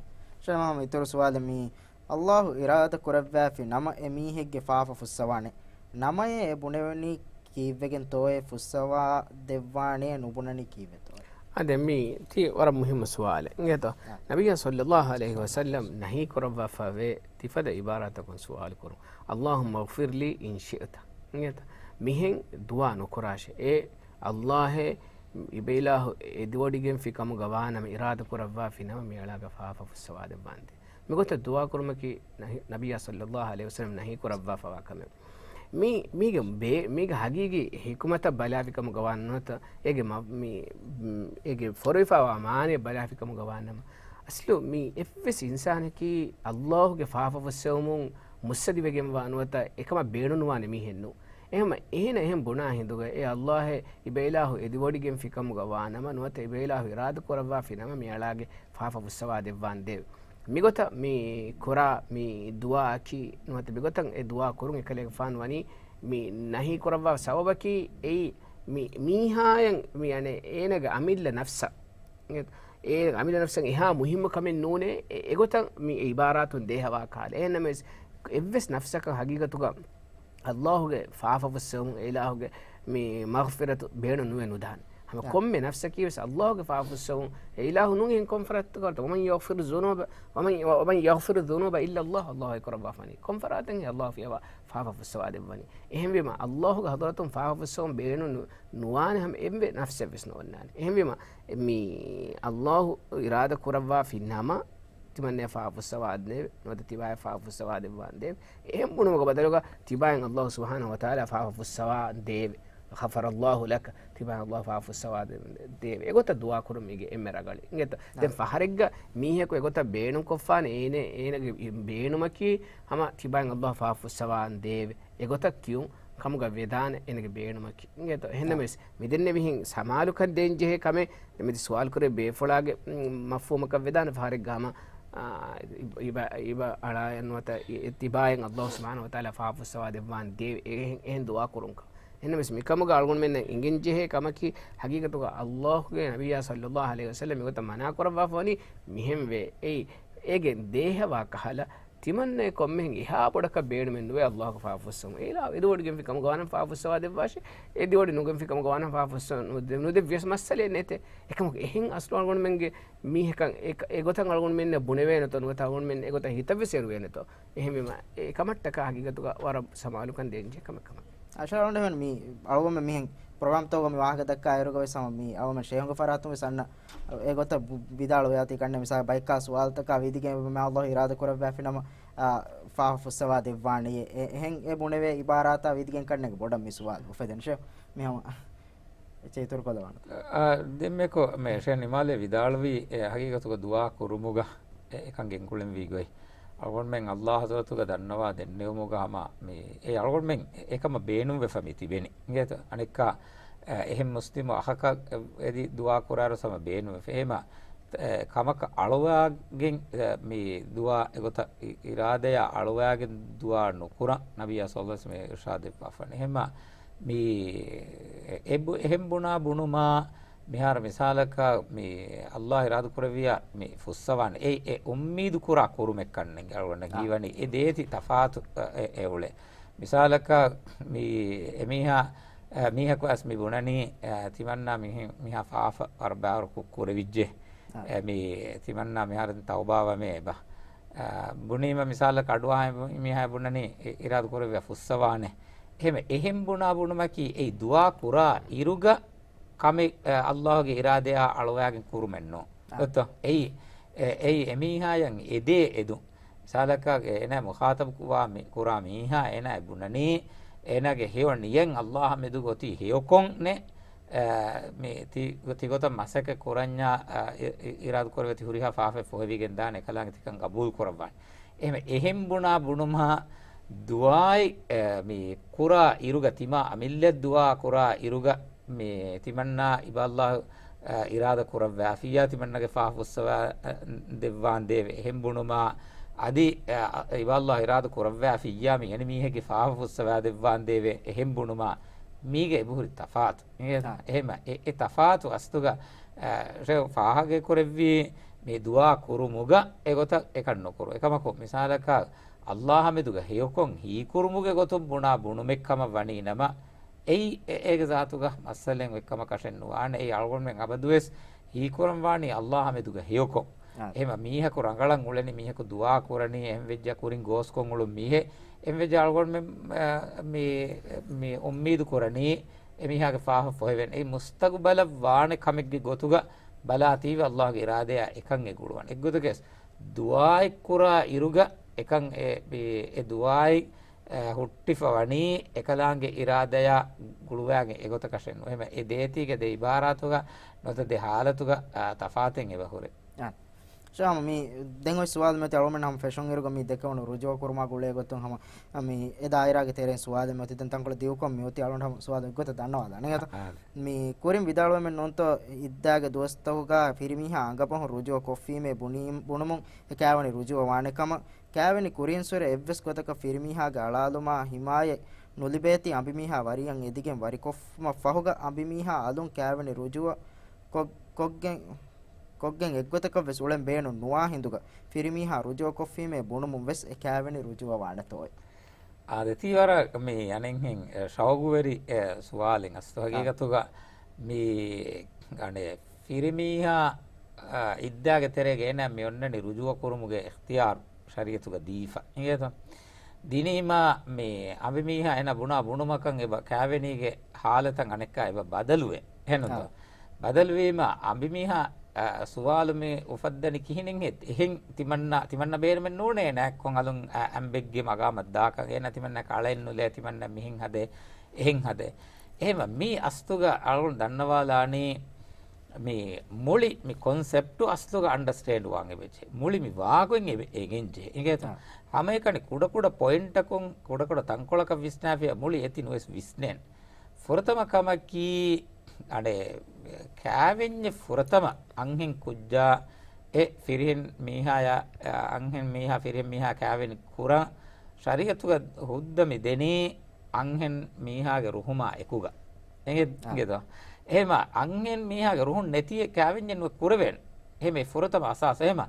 ޝަމާމް އިތުރު ސުވާލެއް މީ. ﷲ އިރާދަ ކުރައްވާފި ނަމަ އެ މީހެއްގެ ފާފަ ފުއްސަވާނެ. ނަމަޔޭ އެ ބުނެވެނީ ކީއްވެގެންތޯއޭ ފުއްސަވާ ދެއްވާނޭ ނުބުނަނީ ކީއްވެތޯ؟ އާ، ދެން މީ ތީ ވަރަށް މުހިއްމު ސުވާލެއް. އިނގޭތޯ؟ އާ. ނަބިއްޔާ ޞައްލައްލާހު ޢަލައިހި ވަސައްލަމް ނަހީ ކުރައްވާފަވޭ ތިފަދަ ޢިބާރާތަކުން ސުވާލު ކުރުން. "اللهم اغفر لي إن شئت." އިނގޭތޯ؟ މިހެން ދުޢާ ނުކުރާށޭ. އޭ ﷲ އޭ އިބައިލާހު އެދިވޮޑިގެންފި ކަމުގަ ވާނަމަ، އިރާދަ ކުރައްވާފި ނަމަ މިއަޅާގެ ފާފަ ފުއްސަވާ ދެއްވާނދޭ. މިގޮތަށް ދުޢާ ކުރުމަކީ ނަހި-، ނަބިއްޔާ ޞައްލައްލާހު ޢަލައިހި ވަސައްލަމް ނަހީ ކުރައްވާފަވާ ކަމެއް. މީ، މީގެ ބޭ-، މީގެ ހަގީގީ ޙިކުމަތަށް ބަލާފި ކަމުގަ ވާނަމަ ނުވަތަ އޭގެ މަ-، މީ، މް، އޭގެ ފޮރުވިފަވާ މާނައަށް ބަލާފި ކަމުގަ ވާނަމަ، އަސްލު މީ އެއްވެސް އިންސާނަކީ ﷲ ގެ ފާފަ ފުއްސެވުމުން މުއްސަދިވެގެންވާ ނުވަތަ އެކަމަށް ބޭނުންވާނެ މީހެއް ނޫން. އެހެމަ އޭނަ އެހެން ބުނާ ހިނދުގަ އޭ ﷲ އޭ އިބައިލާހު އެދިވޮޑިގެންފި ކަމުގަ ވާނަމަ ނުވަތަ އިބައިލާހު އިރާދަ ކުރައްވާފި ނަމަ މިއަޅާގެ ފާފަ ފުއްސަވާ ދެއްވާނދޭވެ. މިގޮތަށް މި ކުރާ މި ދުޢާއަކީ ނުވަތަ މިގޮތަށް އެ ދުޢާ ކުރުން އެކަލޭގެފާނު ވަނީ މި ނަހީ ކުރައްވާ ސަބަބަކީ އެއީ މި މީހާޔަށް މި އަނެއް އޭނަގެ އަމިއްލަ ނަފްސަށް، އޭ އަމިއްލަ ނަފްސަށް އެހާ މުހިއްމު ކަމެއް ނޫނޭ، އެ-، އެގޮތަށް މި އެ ޢިބާރާތުން ދޭހަވާ ކަހަލަ. އެހެންނަމަވެސް އެއްވެސް ނަފްސަކަށް ހަގީގަތުގަ ﷲ ގެ ފާފަ ފުއްސެވުން، އެ އިލާހުގެ މި މަޣްފިރަތު ބޭނުން ނުވެ ނުދާނެ. ހަމަ ކޮންމެ ނަފްސަކީ ވެސް ﷲ ގެ ފާފަ ފުއްސެވުން، އެ އިލާހު ނޫން އެހެން ކޮން ފަރާތަކަށް، "ومن يغفر الذنوب، ومن، ومن يغفر الذنوب إلا الله." ﷲ އެ ކުރައްވާފާނީ. ކޮން ފަރާތެއް ﷲ ފިޔަވާ ފާފަ ފުއްސަވާ ދެއްވަނީ؟ އެހެންވީމަ، ﷲ ގެ ޙަޟްރަތުން ފާފަ ފުއްސެވުން ބޭނުން ނު-، ނުވާނެ ހަމަ އެއްވެ ނަފްސެއް ވެސް ނޯންނާނެ. އެހެންވީމަ، މި ﷲ އިރާދަ ކުރައްވާފި ނަމަ، ތިމަންނަޔަށް ފާފަ ފުއްސަވާ ދޭވެ، ނުވަތަ ތިބާޔަށް ފާފަ ފުއްސަވާ ދެއްވާނދޭވެ. އެހެން ބުނުމުގެ ބަދަލުގަ ތިބާޔަށް ﷲ ސުބްޙާނަހޫ ވަތަޢާލާ ފާފަ ފުއްސަވާ ދޭވެ. "غفر الله لك." ތިބާޔަށް ﷲ ފާފަ ފުއްސަވާ ދޭ-، ދޭވެ. އެގޮތަށް ދުޢާ ކުރުން މީގެ އެންމެ ރަނގަޅީ. އިނގޭތޯ؟ ދެން ފަހަރެއްގަ މީހަކު އެގޮތަށް ބޭނުންކޮށްފާނެ އޭނެ-، އޭނަގެ ބޭނުމަކީ ހަމަ ތިބާޔަށް ﷲ ފާފަ ފުއްސަވާ ދޭވެ. އެގޮތަށް ކިޔުން ކަމުގަ ވެދާނެ އޭނަގެ ބޭނުމަކީ. އިނގޭތޯ؟ އެހެންނަމަވެސް، މިދެންނެވިހެން ސަމާލުކަން ދޭން ޖެހޭ ކަމެއް މިދި ސުވާލު ކުރޭ ބޭފުޅާގެ، މް، މަފްހޫމަކަށް ވެދާނެ ފަހަރެއްގަ ހަމަ، އާ، އިބަ-، އިބަ-، އިބަ އަޅާއެއް ނުވަތަ އި-، ތިބާޔަށް ﷲ ސުބްޙާނަހޫ ވަތަޢާލާ ފާފަ ފުއްސަވާ ދެއްވާން ދޭވެ. އެހެން، އެހެން ދުޢާ ކުރުންކަން. އެހެންނަމަވެސް މިކަމުގަ އަޅުގަނޑުމެންނަށް އެނގެން ޖެހޭ ކަމަކީ، ހަގީގަތުގަ ﷲ ގެ ނަބިއްޔާ ޞައްލައްލާހު ޢަލައިހި ވަސައްލަމް މިގޮތަށް މަނާ ކުރައްވާފަ ވަނީ މިހެންވެ. އެއީ، އޭގެ ދޭހަވާ ކަހަލަ، ތިމަންނައެއް ކޮންމެހެން އެހާ ބޮޑަކަށް ބޭނުމެއް ނުވޭ ﷲ ގެ ފާފަ ފުއްސެވުން. އެ އިލާހު އެދިވޮޑިގެންފި ކަމުގަ ވާނަމަ ފާފަ ފުއްސަވާ ދެއްވާށޭ، އެދިވޮޑި ނުގެންފި ކަމުގަ ވާނަމަ ފާފަ ފުއްސަވާ ނު-، ނުދެއްވިޔަސް މައްސަލައެއް ނެތޭ. އެކަމަކު އެހެން އަސްލު އަޅުގަނޑުމެންގެ މީހަކަށް އެ-، އެގޮތަށް އަޅުގަނޑުމެންނަށް ބުނެވޭނެތޯ ނުވަތަ އަޅުގަނޑުމެން އެގޮތަށް ހިތަށްވެސް އެރުވޭނެތޯ. އެހެންވީމަ، އެ ކަމަށްޓަކާ ހަގީގަތުގަ ވަރަށް ސަމާލުކަން ދޭންޖެހޭ ކަމެއް ކަމަށް. އާ، ޝާ އަޅުގަނޑުމެން މި އަޅުގަނޑުމެން މިހެން ޕްރޮގްރާމްތަކުގަ މި ވާހަކަ ދައްކާ އިރުގަ ވެސް ހަމަ މި އަޅުގަނޑު ޝޭހުންގެ ފަރާތުން ވެސް އަންނަ އެގޮތަށް ވި-، ވިދާޅުވެ އަތީ ކަންނޭނގެ މިސާލަށް ބައެއްކާ ސުވާލުތަކާ ވިދިގެން މި ﷲ އިރާދަ ކުރައްވާފި ނަމަ، އާ، ފާފަ ފުއްސަވާ ދެއްވާނެޔޭ. އެ-، އެހެން އެ ބުނެވޭ އިބާރާތާ ވިދިގެން ކަންނޭނގެ ބޮޑަށް މި ސުވާލު އުފެދެން ޝޭހް. މި ހަމަ. އެއްޗެއް އިތުރު ކޮށްލަވާނެ. އާ، ދެންމެކޮ މެ ޝޭ ނިމާލެ ވިދާޅުވީ، އެ، ހަގީގަތުގަ ދުޢާ ކުރުމުގަ އެ، އެކަން ގެންގުޅެންވީ ގޮތް. އަޅުގަނޑުމެން އައްލާހު ޙަޟްރަތުގަ ދަންނަވާ ދެންނެވުމުގަ ހަމަ މި، އެ އަޅުގަނޑުމެން އެކަމަށް ބޭނުންވެފަ މި ތިބެނީ. އިނގޭތަ؟ އަނެއްކާ، އެ، އެހެން މުސްލިމު އަޚަކަށް އެދި ދުޢާ ކުރާރު ހަމަ ބޭނުންވެފަ. އެހެމަ، އެ، ކަމަކަށް އަޅުވާގެން، އެ، މި ދުޢާ އެގޮތަށް އި-، އިރާދަޔާ އަޅުވާގެން ދުޢާ ނުކުރަން ނަބިއްޔާ ޞައްލަﷲު ޢަލައިހި ވަސައްލަމަ އިރުޝާދެއްވާފަ. އެހެމަ، މި އެ-، އެ-، އެހެން ބުނާ ބުނުމާ، މިހާރު މިސާލަކަށް މި އައްލާހު އިރާދަ ކުރެއްވިޔާ މި ފުއްސަވާނެ. އެ-، އެ އުއްމީދު ކުރާ ކުރުމެއްކަންނެނގެ އަޅުގަނޑަށް އާ. ހީވަނީ އެ ދޭތި ތަފާތު، އެ، އެ، އެއުޅެ. މިސާލަކަށް މި އެމީހާ، އެ، މީހަކު އަސް މި ބުނަނީ، އެ، ތިމަންނާ މިހި-، މިހާ ފާފަ ވަރަށް ބާރު ކު-، ކުރެވިއްޖެ. އާ. އެ، މި ތިމަންނާ މިހާރު ތައުބާވަމޭ އެބަ. އާ، ބުނީމަ މިސާލަކަށް އަޑުއަހާ މީހާ ބުނަނީ އި-، އިރާދަ ކުރެއްވިޔާ ފުއްސަވާނެ. އެހެމެ އެހެން ބުނާ ބުނުމަކީ އެއީ ދުޢާ ކުރާ އިރުގަ ކަމެއް، އެ، އައްލާހުގެ އިރާދަޔާ އަޅުވާގެން ކުރުމެއްނޫން. އާ. ގޮތްތޯ؟ އެއީ، އެ، އެއީ އެމީހާޔަށް އެދޭ އެދުން. މިސާލަކަށް އޭނާ މުޚާޠަބު ކުރާ މި-، ކުރާ މީހާ އޭނާ ބުނަނީ، އޭނާގެ ހެޔޮ ނިޔަތް އައްލާހާ މެދު ގޮތީ ހެޔޮކޮށް ނެ، އެ، މި ތި-، ތިގޮތަށް މަސައްކަތް ކުރަންޏާ، އަ، އި-، އި-، އިރާދަ ކުރެވޭތީ ހުރިހާ ފާފައެއް ފޮހެވިގެން ދާނެ، އެކަލާނގެ ތިކަން ގަބޫލު ކުރައްވާނެ. އެހެމެ އެހެން ބުނާ ބުނުމާ ދުޢާއެއް، އެ، މި ކުރާ އިރުގަ ތިމާ އަމިއްލަ ދުޢާ ކުރާ އިރުގަ މި ތިމަންނާ އިބަ އައްލާހު، އަ، އިރާދަ ކުރައްވާފިއްޔާ ތިމަންނަގެ ފާފަ ފުއްސަވާ، އަ، ދެއްވާންދޭވެ. އެހެން ބުނުމާ އަދި، އަ، އިބަ އައްލާހު އިރާދަ ކުރައްވާފިއްޔާ މި އެނި މީހެއްގެ ފާފަ ފުއްސަވާ ދެއްވާންދޭވެ. އެހެން ބުނުމާ މީގެ އެބަހުރި ތަފާތު. އާ. އެހެމަ އެ، އެ ތަފާތު އަސްލުގަ، އަ، ޝޭޚް ފާހަގަ ކުރެއްވީ މި ދުޢާ ކުރުމުގަ އެގޮތަށް އެކަން ނުކުރު. އެކަމަކު މިސާލަކަށް އައްލާހާ މެދުގަ ހެޔޮކޮށް ހީކުރުމުގެ ގޮތުން ބުނާ ބުނުމެއް ކަމަށް ވަނީ ނަމަ، އެއީ އެ-، އޭގެ ޒާތުގަ މައްސަލައެއް އޮތްކަމަކަށެއް ނުވާނެ. އެއީ އަޅުގަނޑުމެން އަބަދުވެސް ހީކުރަން ވާނީ އައްލާހާ މެދުގަ ހެޔޮކޮށް. އާ. އެހެމަ މީހަކު ރަނގަޅަށް އުޅެނީ، މީހަކު ދުޢާ ކުރަނީ، އެހެން ވެއްޖާ ކުރިން ގޯސްކޮށް އުޅުން މީހެއް. އެހެން ވެއްޖާ އަޅުގަނޑުމެން، އާ، މި، މި އުއްމީދު ކުރަނީ އެމީހާގެ ފާފަ ފޮހެވެން. އެއީ މުސްތަގުބަލަށް ވާނެ ކަމެއްގެ ގޮތުގަ ބަލާތީވެ އައްލާހުގެ އިރާދަޔާ އެކަން އެގުޅުވަން. އެއްގޮތަކަސް ދުޢާއެއް ކުރާ އިރުގަ އެކަން އެ، އެ، އެ ދުޢާއެއް އެ، ހުއްޓިފަ ވަނީ އެކަލާނގެ އިރާދަޔާ ގުޅުވާގެން އެގޮތަކަށެއް ނޫން. އެހެމަ އެ ދޭތީގެ ދެ އިބާރާތުގަ ނުވަތަ ދެ ހާލަތުގަ، އާ، ތަފާތެއް އެބަ ހުރޭ. އާ. ޝާމް، މި ދެން އޮތް ސުވާލު މެތި އަޅުމެން ހަމަ ފެށުން އިރުގަ މި ދެކެވުނު ރުޖޫޢަ ކުރުމާ ގުޅޭ ގޮތުން ހަމަ، އާ، މި އެ ދާއިރާގެ ތެރެއިން ސުވާލެއް މެތި ދެން ތަންކޮޅެއް ދިގުކޮށް މި އޮތީ އަޅުގަނޑު ހަމަ ސުވާލު އެއްގޮތަށް ދަންނަވާލާނެ. އާ، އާ. މި ކުރިން ވިދާޅުވެމެއް ނޫންތޯ އިއްދާގެ ދުވަސްތަކުގަ ފިރިމީހާ އަނގަ ފަހުން ރުޖޫޢަ ކޮށްފީމޭ ބުނީ، ބުނުމުން އެ ކާވެނި ރުޖޫޢަ ވާނެ ކަމަށް. ކާވެނި ކުރިންސުރެ އެއްވެސް ގޮތަކަށް ފިރިމީހާގެ އަޅާލުމާ ހިމާޔަތް ނުލިބޭތީ އަނބިމީހާ ވަރިޔަށް އެދިގެން ވަރިކޮށްފުމަށް ފަހުގަ އަނބިމީހާ އަލުން ކާވެނި ރުޖޫޢަ ކޮށް-، ކޮށްގެން، ކޮށްގެން އެއްގޮތަކަށް ވެސް އުޅެން ބޭނުން ނުވާ ހިނދުގަ ފިރިމީހާ ރުޖޫޢަ ކޮށްފީމޭ ބުނުމުން ވެސް އެ ކާވެނި ރުޖޫޢަ ވާނެތޯއޭ؟ އާދެ، ތީ ވަރަށް މި އަނެއްހެން، އެ، ޝައުގުވެރި، އެ، ސުވާލެއް. އަސްލު އާ. ހަގީގަތުގަ މި އަނެއް ފިރިމީހާ، އާ، އިއްދާގެ ތެރޭގަ އޭނާ މި އޮންނަނީ ރުޖޫޢަ ކުރުމުގެ އިޚްތިޔާރު ޝަރީޢަތުގަ ދީފަ. އިނގޭތޯ؟ ދިނީމާ މި އަނބިމީހާ އޭނާ ބުނާ ބުނުމަކަށް އެބަ ކާވެނީގެ ހާލަތަށް އަނެއްކާ އެބަ ބަދަލުވޭ. އެހެންނުތޯ؟ އާ. ބަދަލުވީމަ އަނބިމީހާ، އަ، ސުވާލު މި އުފައްދަނީ ކިހިނެއްހޭ؟ އެހެން ތިމަންނަ، ތިމަންނަ ބޭނުމެއް ނޫނޭ ނާއްކޮން އަލުން، އަ، އަނބެއްގެ މަގާމަށް ދާކަށް. އޭނަ ތިމަންނަ ކަޅެއް ނުލޭ، ތިމަންނަ މިހެން ހަދޭ، އެހެން ހަދޭ. އެހެމަ މީ އަސްލުގަ އަޅުގަނޑު ދަންނަވާލާނީ މި މުޅި މި ކޮންސެޕްޓު އަސްލުގަ އަންޑަސްޓޭންޑް ވާން އެބަޖެހޭ. މުޅި މި ވާގޮތް އެ-، އެނގެން ޖެހޭ. އިނގޭތޯ؟ އާ. ހަމައެކަނި ކުޑަކުޑަ ޕޮއިންޓަކުން، ކުޑަކުޑަ ތަންކޮޅަކަށް ވިސްނާފިޔާ މުޅި އެތި ނުވެސް ވިސްނޭން. ފުރަތަމަ ކަމަކީ، އަނެއް، ކާވެންޏެއް ފުރަތަމަ އަންހެން ކުއްޖާ އެ ފިރިހެން މީހާޔާ، އަންހެން މީހާ ފިރިހެން މީހާ ކާވެނި ކުރާ ޝަރީޢަތުގަ ހުއްދަ މި ދެނީ އަންހެން މީހާގެ ރުހުމާ އެކުގަ. އެނގޭ-، އާ. އެނގޭތޯ؟ އެހެމަ އަންހެން މީހާގެ ރުހުން ނެތިއެއް ކާވެންޏެއް ނުވެ ކުރެވޭނެ. އެހެމަ އެ ފުރަތަމަ އަސާސް. އެހެމަ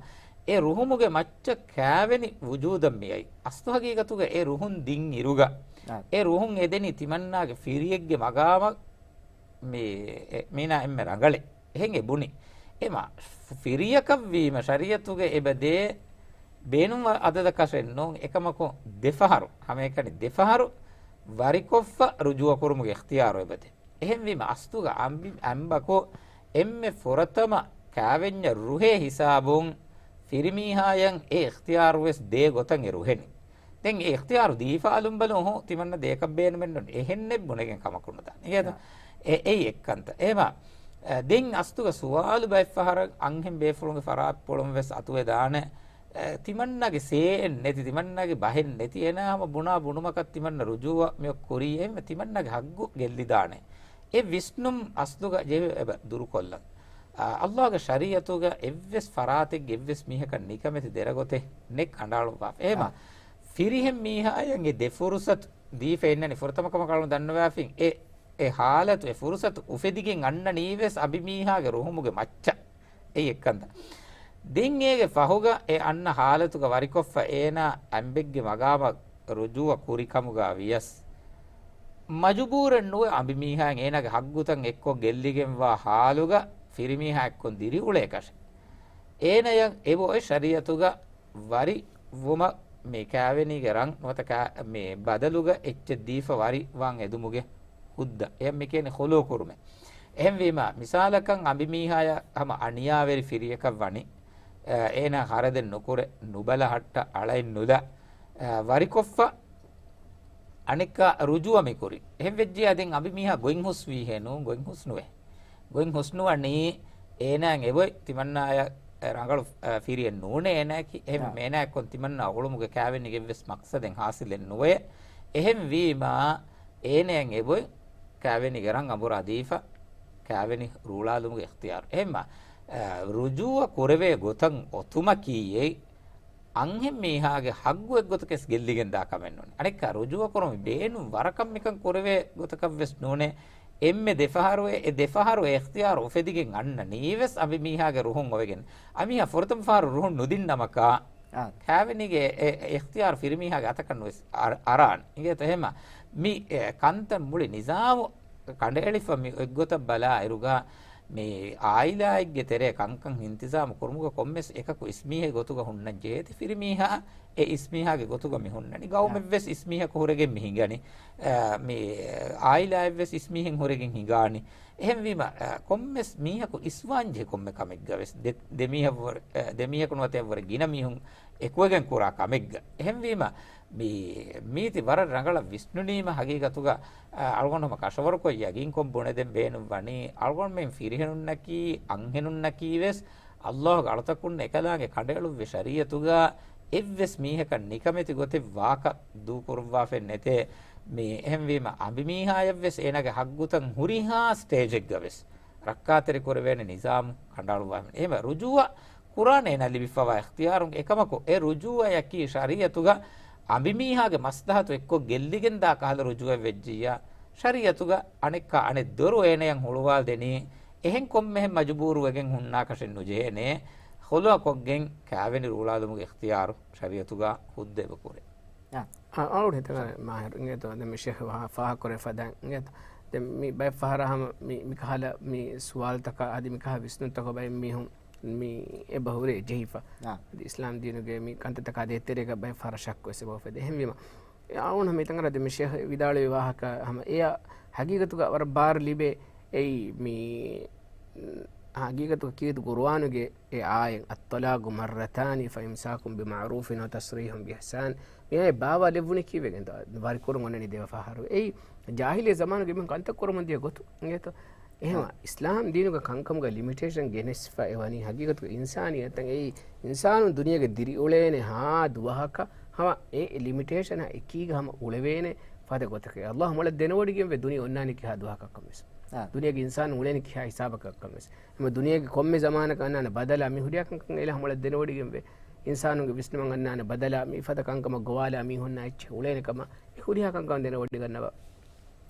އެ ރުހުމުގެ މައްޗަށް ކާވެނި ވުޖޫދަށް މިއައީ. އަސްލު ހަގީގަތުގަ އެ ރުހުން ދިން އިރުގަ، އާ. އެ ރުހުން އެދެނީ ތިމަންނާގެ ފިރިއެއްގެ މަގާމަށް މި-، އެ-، މީނާ އެންމެ ރަނގަޅޭ. އެހެން އެ ބުނި. އެމަ ފިރިޔަކަށް ވީމަ ޝަރީޢަތުގަ އެބަ ދޭ ބޭނުންވާ އަދަދަކަށެއް ނޫން. އެކަމަކު ދެފަހަރު، ހަމައެކަނި ދެފަހަރު ވަރިކޮށްފަ ރުޖޫޢަ ކުރުމުގެ އިޚްތިޔާރު އެބަދޭ. އެހެންވީމަ އަސްލުގަ އަނބި-، އަނބަކު އެންމެ ފުރަތަމަ ކާވެންޏަށް ރުހޭ ހިސާބުން ފިރިމީހާޔަށް އެ އިޚްތިޔާރު ވެސް ދޭ ގޮތަށް އެ ރުހެނީ. ދެން އެ އިޚްތިޔާރު ދީފަ އަލުން ބަލުން ހު ތިމަންނަ ދޭކަށް ބޭނުމެއް ނޫން. އެހެންނެއް ބުނެގެން ކަމަކު ނުދާނެ. އިނގޭތަ؟ އާ. އެ، އެއީ އެއްކަންތައް. އެހެމާ، އެ، ދެން އަސްލުގަ ސުވާލު ބައެއްފަހަރަށް އަންހެން ބޭފުޅުންގެ ފަރާތްޕުޅުން ވެސް އަތުވެދާނެ. އެ، ތިމަންނަގެ ސޭއެއް ނެތި، ތިމަންނަގެ ބަހެއް ނެތި، އޭނާ ހަމަ ބުނާ ބުނުމަކަށް ތިމަންނަ ރުޖޫއަ މިއޮ ކުރީ، އެހެންވެ ތިމަންނަގެ ހައްގު ގެއްލިދާނެ. އެ ވިސްނުން އަސްލުގަ ޖެހި އެބަ ދުރުކޮށްލަން. އާ، އައްލާހުގެ ޝަރީއަތުގަ އެއްވެސް ފަރާތެއްގެ އެއްވެސް މީހަކަށް ނިކަމެތި ދެރަގޮތެއް ނެތް ކަނޑައަޅުއްވާފަ. އެހެމާ، އާ. ފިރިހެން މީހާޔަށް އެ ދެ ފުރުސަތު ދީފަ އިންނަނީ. ފުރަތަމަ ކަމަކަށް އަޅުން ދަންނަވާފިން އެ، އެ ހާލަތު، އެ ފުރުސަތު އުފެދިގެން އަންނަނީވެސް އަނބިމީހާގެ ރުހުމުގެ މައްޗަށް. އެއީ އެއްކަންތައް. ދެން އޭގެ ފަހުގަ އެ އަންނަ ހާލަތުގަ ވަރިކޮށްފަ އޭނާ އަނބެއްގެ މަގާމަށް ރުޖޫއަ ކުރިކަމުގަ ވިޔަސް، މަޖުބޫރެއް ނުވެ އަނބިމީހާއިން އޭނާގެ ހައްގުތައް އެއްކޮށް ގެއްލިގެންވާ ހާލުގަ ފިރިމީހާ އެއްކޮށް ދިރިއުޅޭކަށެއް. އޭނަޔަށް އެބައޮތް ޝަރީއަތުގަ ވަރި ވުމަށް މި ކާވެނީގެ ރަން ނުވަތަ ކާ-، މި ބަދަލުގަ އެއްޗެއް ދީފަ ވަރި ވާން އެދުމުގެ ހުއްދަ. އެޔަށް މިކިޔަނީ ޚުލޫ ކުރުމޭ. އެހެންވީމާ، މިސާލަކަށް އަނބިމީހާޔަށް ހަމަ އަނިޔާވެރި ފިރިއަކަށް ވަނީ، އެ، އޭނާ ހަރަދެއް ނުކުރޭ، ނުބަލަހައްޓާ، އަޅައެއް ނުލާ، އެ، ވަރިކޮށްފަ އަނެއްކާ ރުޖޫއަ މިކުރި. އެހެންވެއްޖެޔާ ދެން އަނބިމީހާ ގޮތް ހުސްވީހޭ ނޫން، ގޮތް ހުސްނުވޭ. ގޮތް ހުސްނުވަނީ އޭނާއަށް އެބޮތް ތިމަންނާޔަށް ރަނގަޅު، އަ، ފިރިއެއް ނޫނޭ އޭނާއަކީ. އެހެން އާ. އޭނާއެއްކޮން ތިމަންނާ އުޅުމުގެ ކާވެނީގެ އެއްވެސް މަޤްޞަދެއް ހާސިލެއް ނުވޭ. އެހެންވީމާ އޭނައަށް އެބޮތް ކާވެނީގެ ރަން އަނބުރާ ދީފަ ކާވެނި ރޫޅާލުމުގެ އިޚްތިޔާރު. އެހެންމާ، އަ، ރުޖޫއަ ކުރެވޭ ގޮތަށް އޮތުމަކީ އެއީ އަންހެން މީހާގެ ހައްގު އެއްގޮތަކަސް ގެއްލިގެން ދާ ކަމެއް ނޫން. އަނެއްކާ ރުޖޫއަ ކުރުމުގެ ބޭނުން ވަރަކަށް މިކަން ކުރެވޭ ގޮތަކަށް ވެސް ނޫނޭ. އެންމެ ދެފަހަރު އެ، އެ ދެފަހަރު އެ އިޚްތިޔާރު އުފެދިގެން އަންނަނީ ވެސް އަނބިމީހާގެ ރުހުން އޮވެގެން. އަނބިމީހާ ފުރަތަމަ ފަހަރު ރުހުން ނުދިންނަމަކާ، އާ. ކާވެނީގެ އެ، އެ އިޚްތިޔާރު ފިރިމީހާގެ އަތަކަށް ނުވެސް އަރ-، އަރާނެ. އިނގޭތޯ އެހެންމާ މި، އެ، ކަންތައް މުޅި ނިޒާމު ކަނޑައެޅިފަ މި އޮތްގޮތަށް ބަލާ އިރުގަ، މި އާއިލާއެއްގެ ތެރޭ ކަންކަން އިންތިޒާމު ކުރުމުގަ ކޮންމެސް އެކަކު އިސްމީހެއް ގޮތުގަ ހުންނަން ޖެހޭތީ، ފިރިމީހާ އެ އިސްމީހާގެ ގޮތުގަ މި ހުންނަނީ. ގައުމެއްވެސް އިސްމީހަކު ހުރެގެން މި ހިނގަނީ. އަ، މި އާއިލާއެއްވެސް އިސްމީހެއް ހުރެގެން ހިނގާނީ. އެހެންވީމަ، އަ، ކޮންމެސް މީހަކު އިސްވާންޖެހޭ ކޮންމެ ކަމެއްގަވެސް ދެ-، ދެމީހަށްވުރެ-، އަ، ދެމީހަކު ނުވަތަ އެއްވުރެ ގިނަ މީހުން އެކުވެގެން ކުރާ ކަމެއްގަ. އެހެންވީމަ، މި-، މީތި ވަރަށް ރަނގަޅަށް ވިސްނުނީމަ ހަގީގަތުގަ، އަ، އަޅުގަނޑު ހަމަ ކަށަވަރުކޮށް ޔަގީންކޮށް ބުނެދޭން ބޭނުން ވަނީ، އަޅުގަނޑުމެން ފިރިހެނުންނަކީ، އަންހެނުންނަކީ ވެސް، އައްލާހުގެ އަޅުތަކުން އެކަލާނގެ ކަނޑައެޅުއްވި ޝަރީއަތުގަ އެއްވެސް މީހަކަށް ނިކަމެތި ގޮތެއް ވާކަށް ދޫކުރުއްވާފައެއް ނެތޭ. މި އެހެންވީމަ، އަނބިމީހާޔަށްވެސް އޭނާގެ ހައްގުތައް ހުރިހާ ސްޓޭޖެއްގަވެސް ރައްކާތެރި ކުރެވޭނެ ނިޒާމު ކަނޑައަޅުއްވާފަ. އެހެންވެ، ރުޖޫއަ ކުރާނެ އޭނާ ލިބިފަވާ އިޚްތިޔާރުން އެކަމަކު، އެ ރުޖޫއަޔަކީ ޝަރީއަތުގަ އަނބިމީހާގެ މަސްލަހަތު އެއްކޮށް ގެއްލިގެންދާ ކަހަލަ ރުޖޫއެއް ވެއްޖިއްޔާ، ޝަރީއަތުގަ އަނެއްކާ އަނެއް ދޮރު އޭނަޔަށް ހުޅުވާލަދެނީ، އެހެން ކޮންމެހެން މަޖުބޫރުވެގެން ހުންނާކަށެއް ނުޖެހޭނެ، ޚުލުއަކޮށްގެން ކާވެނި ރޫޅާލުމުގެ އިޚްތިޔާރު ޝަރީއަތުގަ ހުއްދަ އެބަ ކުރޭ. އާ. އާ، އަޅުގަނޑު ހިތަށް އަރާ މާހިރު އިނގޭތޯ، ދެން މި ޝޭޚް ފާހަ-، ފާހަގަކުރެއްވި ފަދައިން އިނގޭތޯ. ދެން މި ބައެއް ފަހަރަށް ހަމަ މި، މިކަހަލަ މި ސުވާލުތަކާ އަދި މިކަހަލަ ވިސްނުންތަކަށް ބައެއް މީހުން މި އެބަ ހުރޭ ޖެހިފަ. އާ. އަދި އިސްލާމް ދީނުގެ މި ކަންތައްތަކާ ދޭތެރޭގަ ބައެއް ފަހަރަށް ޝައްކުވެސް އެބަ އުފެދޭ. އެހެންވީމަ، އެ އަޅުގަނޑު މިތަނަށް ދެން މި ޝޭޚް ވިދާޅުވި ވާހަކަ ހަމަ އެއަށް ހަގީގަތުގަ ވަރަށް ބާރު ލިބޭ. އެއީ މި ހަގީގަތުގަ ކީރިތި ޤުރުއާނުގެ އެ އާޔަތް، "الطلاق مرتان فإمساك بمعروف أو تسريح بإحسان." މި އާޔަތް ބާވާލެއްވުނީ ކީއްވެގެންތޯ؟ ވަރިކުރުން އޮންނަނީ ދެ ފަހަރު. އެއީ ޖާހިލީ ޒަމާނުގެ މީހުން ކަންތައް ކުރަމުން ދިޔަ ގޮތު އިނގޭތޯ؟ އެހެން އާ. އިސްލާމް ދީނުގަ ކަންކަމުގަ ލިމިޓޭޝަން ގެނެސްފަ އެވަނީ ހަގީގަތުގަ އިންސާނިއްޔަތަށް. އެއީ އިންސާނުން ދުނިޔޭގަ ދިރިއުޅޭނެ ހާ ދުވަހަކަށް ހަމަ އެ ލިމިޓޭޝަނާ އެކީގަ ހަމަ އުޅެވޭނެ ފަދަ ގޮތަކަށް. އައްލާހު މޮޅަށް ދެނެވޮޑިގެންވޭ ދުނިޔެ އޮންނާނީ ކިހާ ދުވަހަކަށްކަން ވެސް. އާ. ދުނިޔޭގެ އިންސާނުން އުޅޭނީ ކިހާ ހިސާބަކަށްކަން ވެސް. ހަމަ ދުނިޔޭގެ ކޮންމެ ޒަމާނަކަށް އަންނާނެ ބަދަލާ މި ހުރިހާ ކަންކަން އެލަ މޮޅަށް ދެނެވޮޑިގެންވޭ. އިންސާނުންގެ ވިސްނުމަށް އަންނާނެ ބަދަލާ މި ފަދަ ކަންކަމަށް ގޮވާލާ މީހުންނާ އެއްޗެއް އުޅޭނެ ކަމަށް އެ ހުރިހާ ކަންކަމަށް ދެނެވޮޑިގަންނަވާ.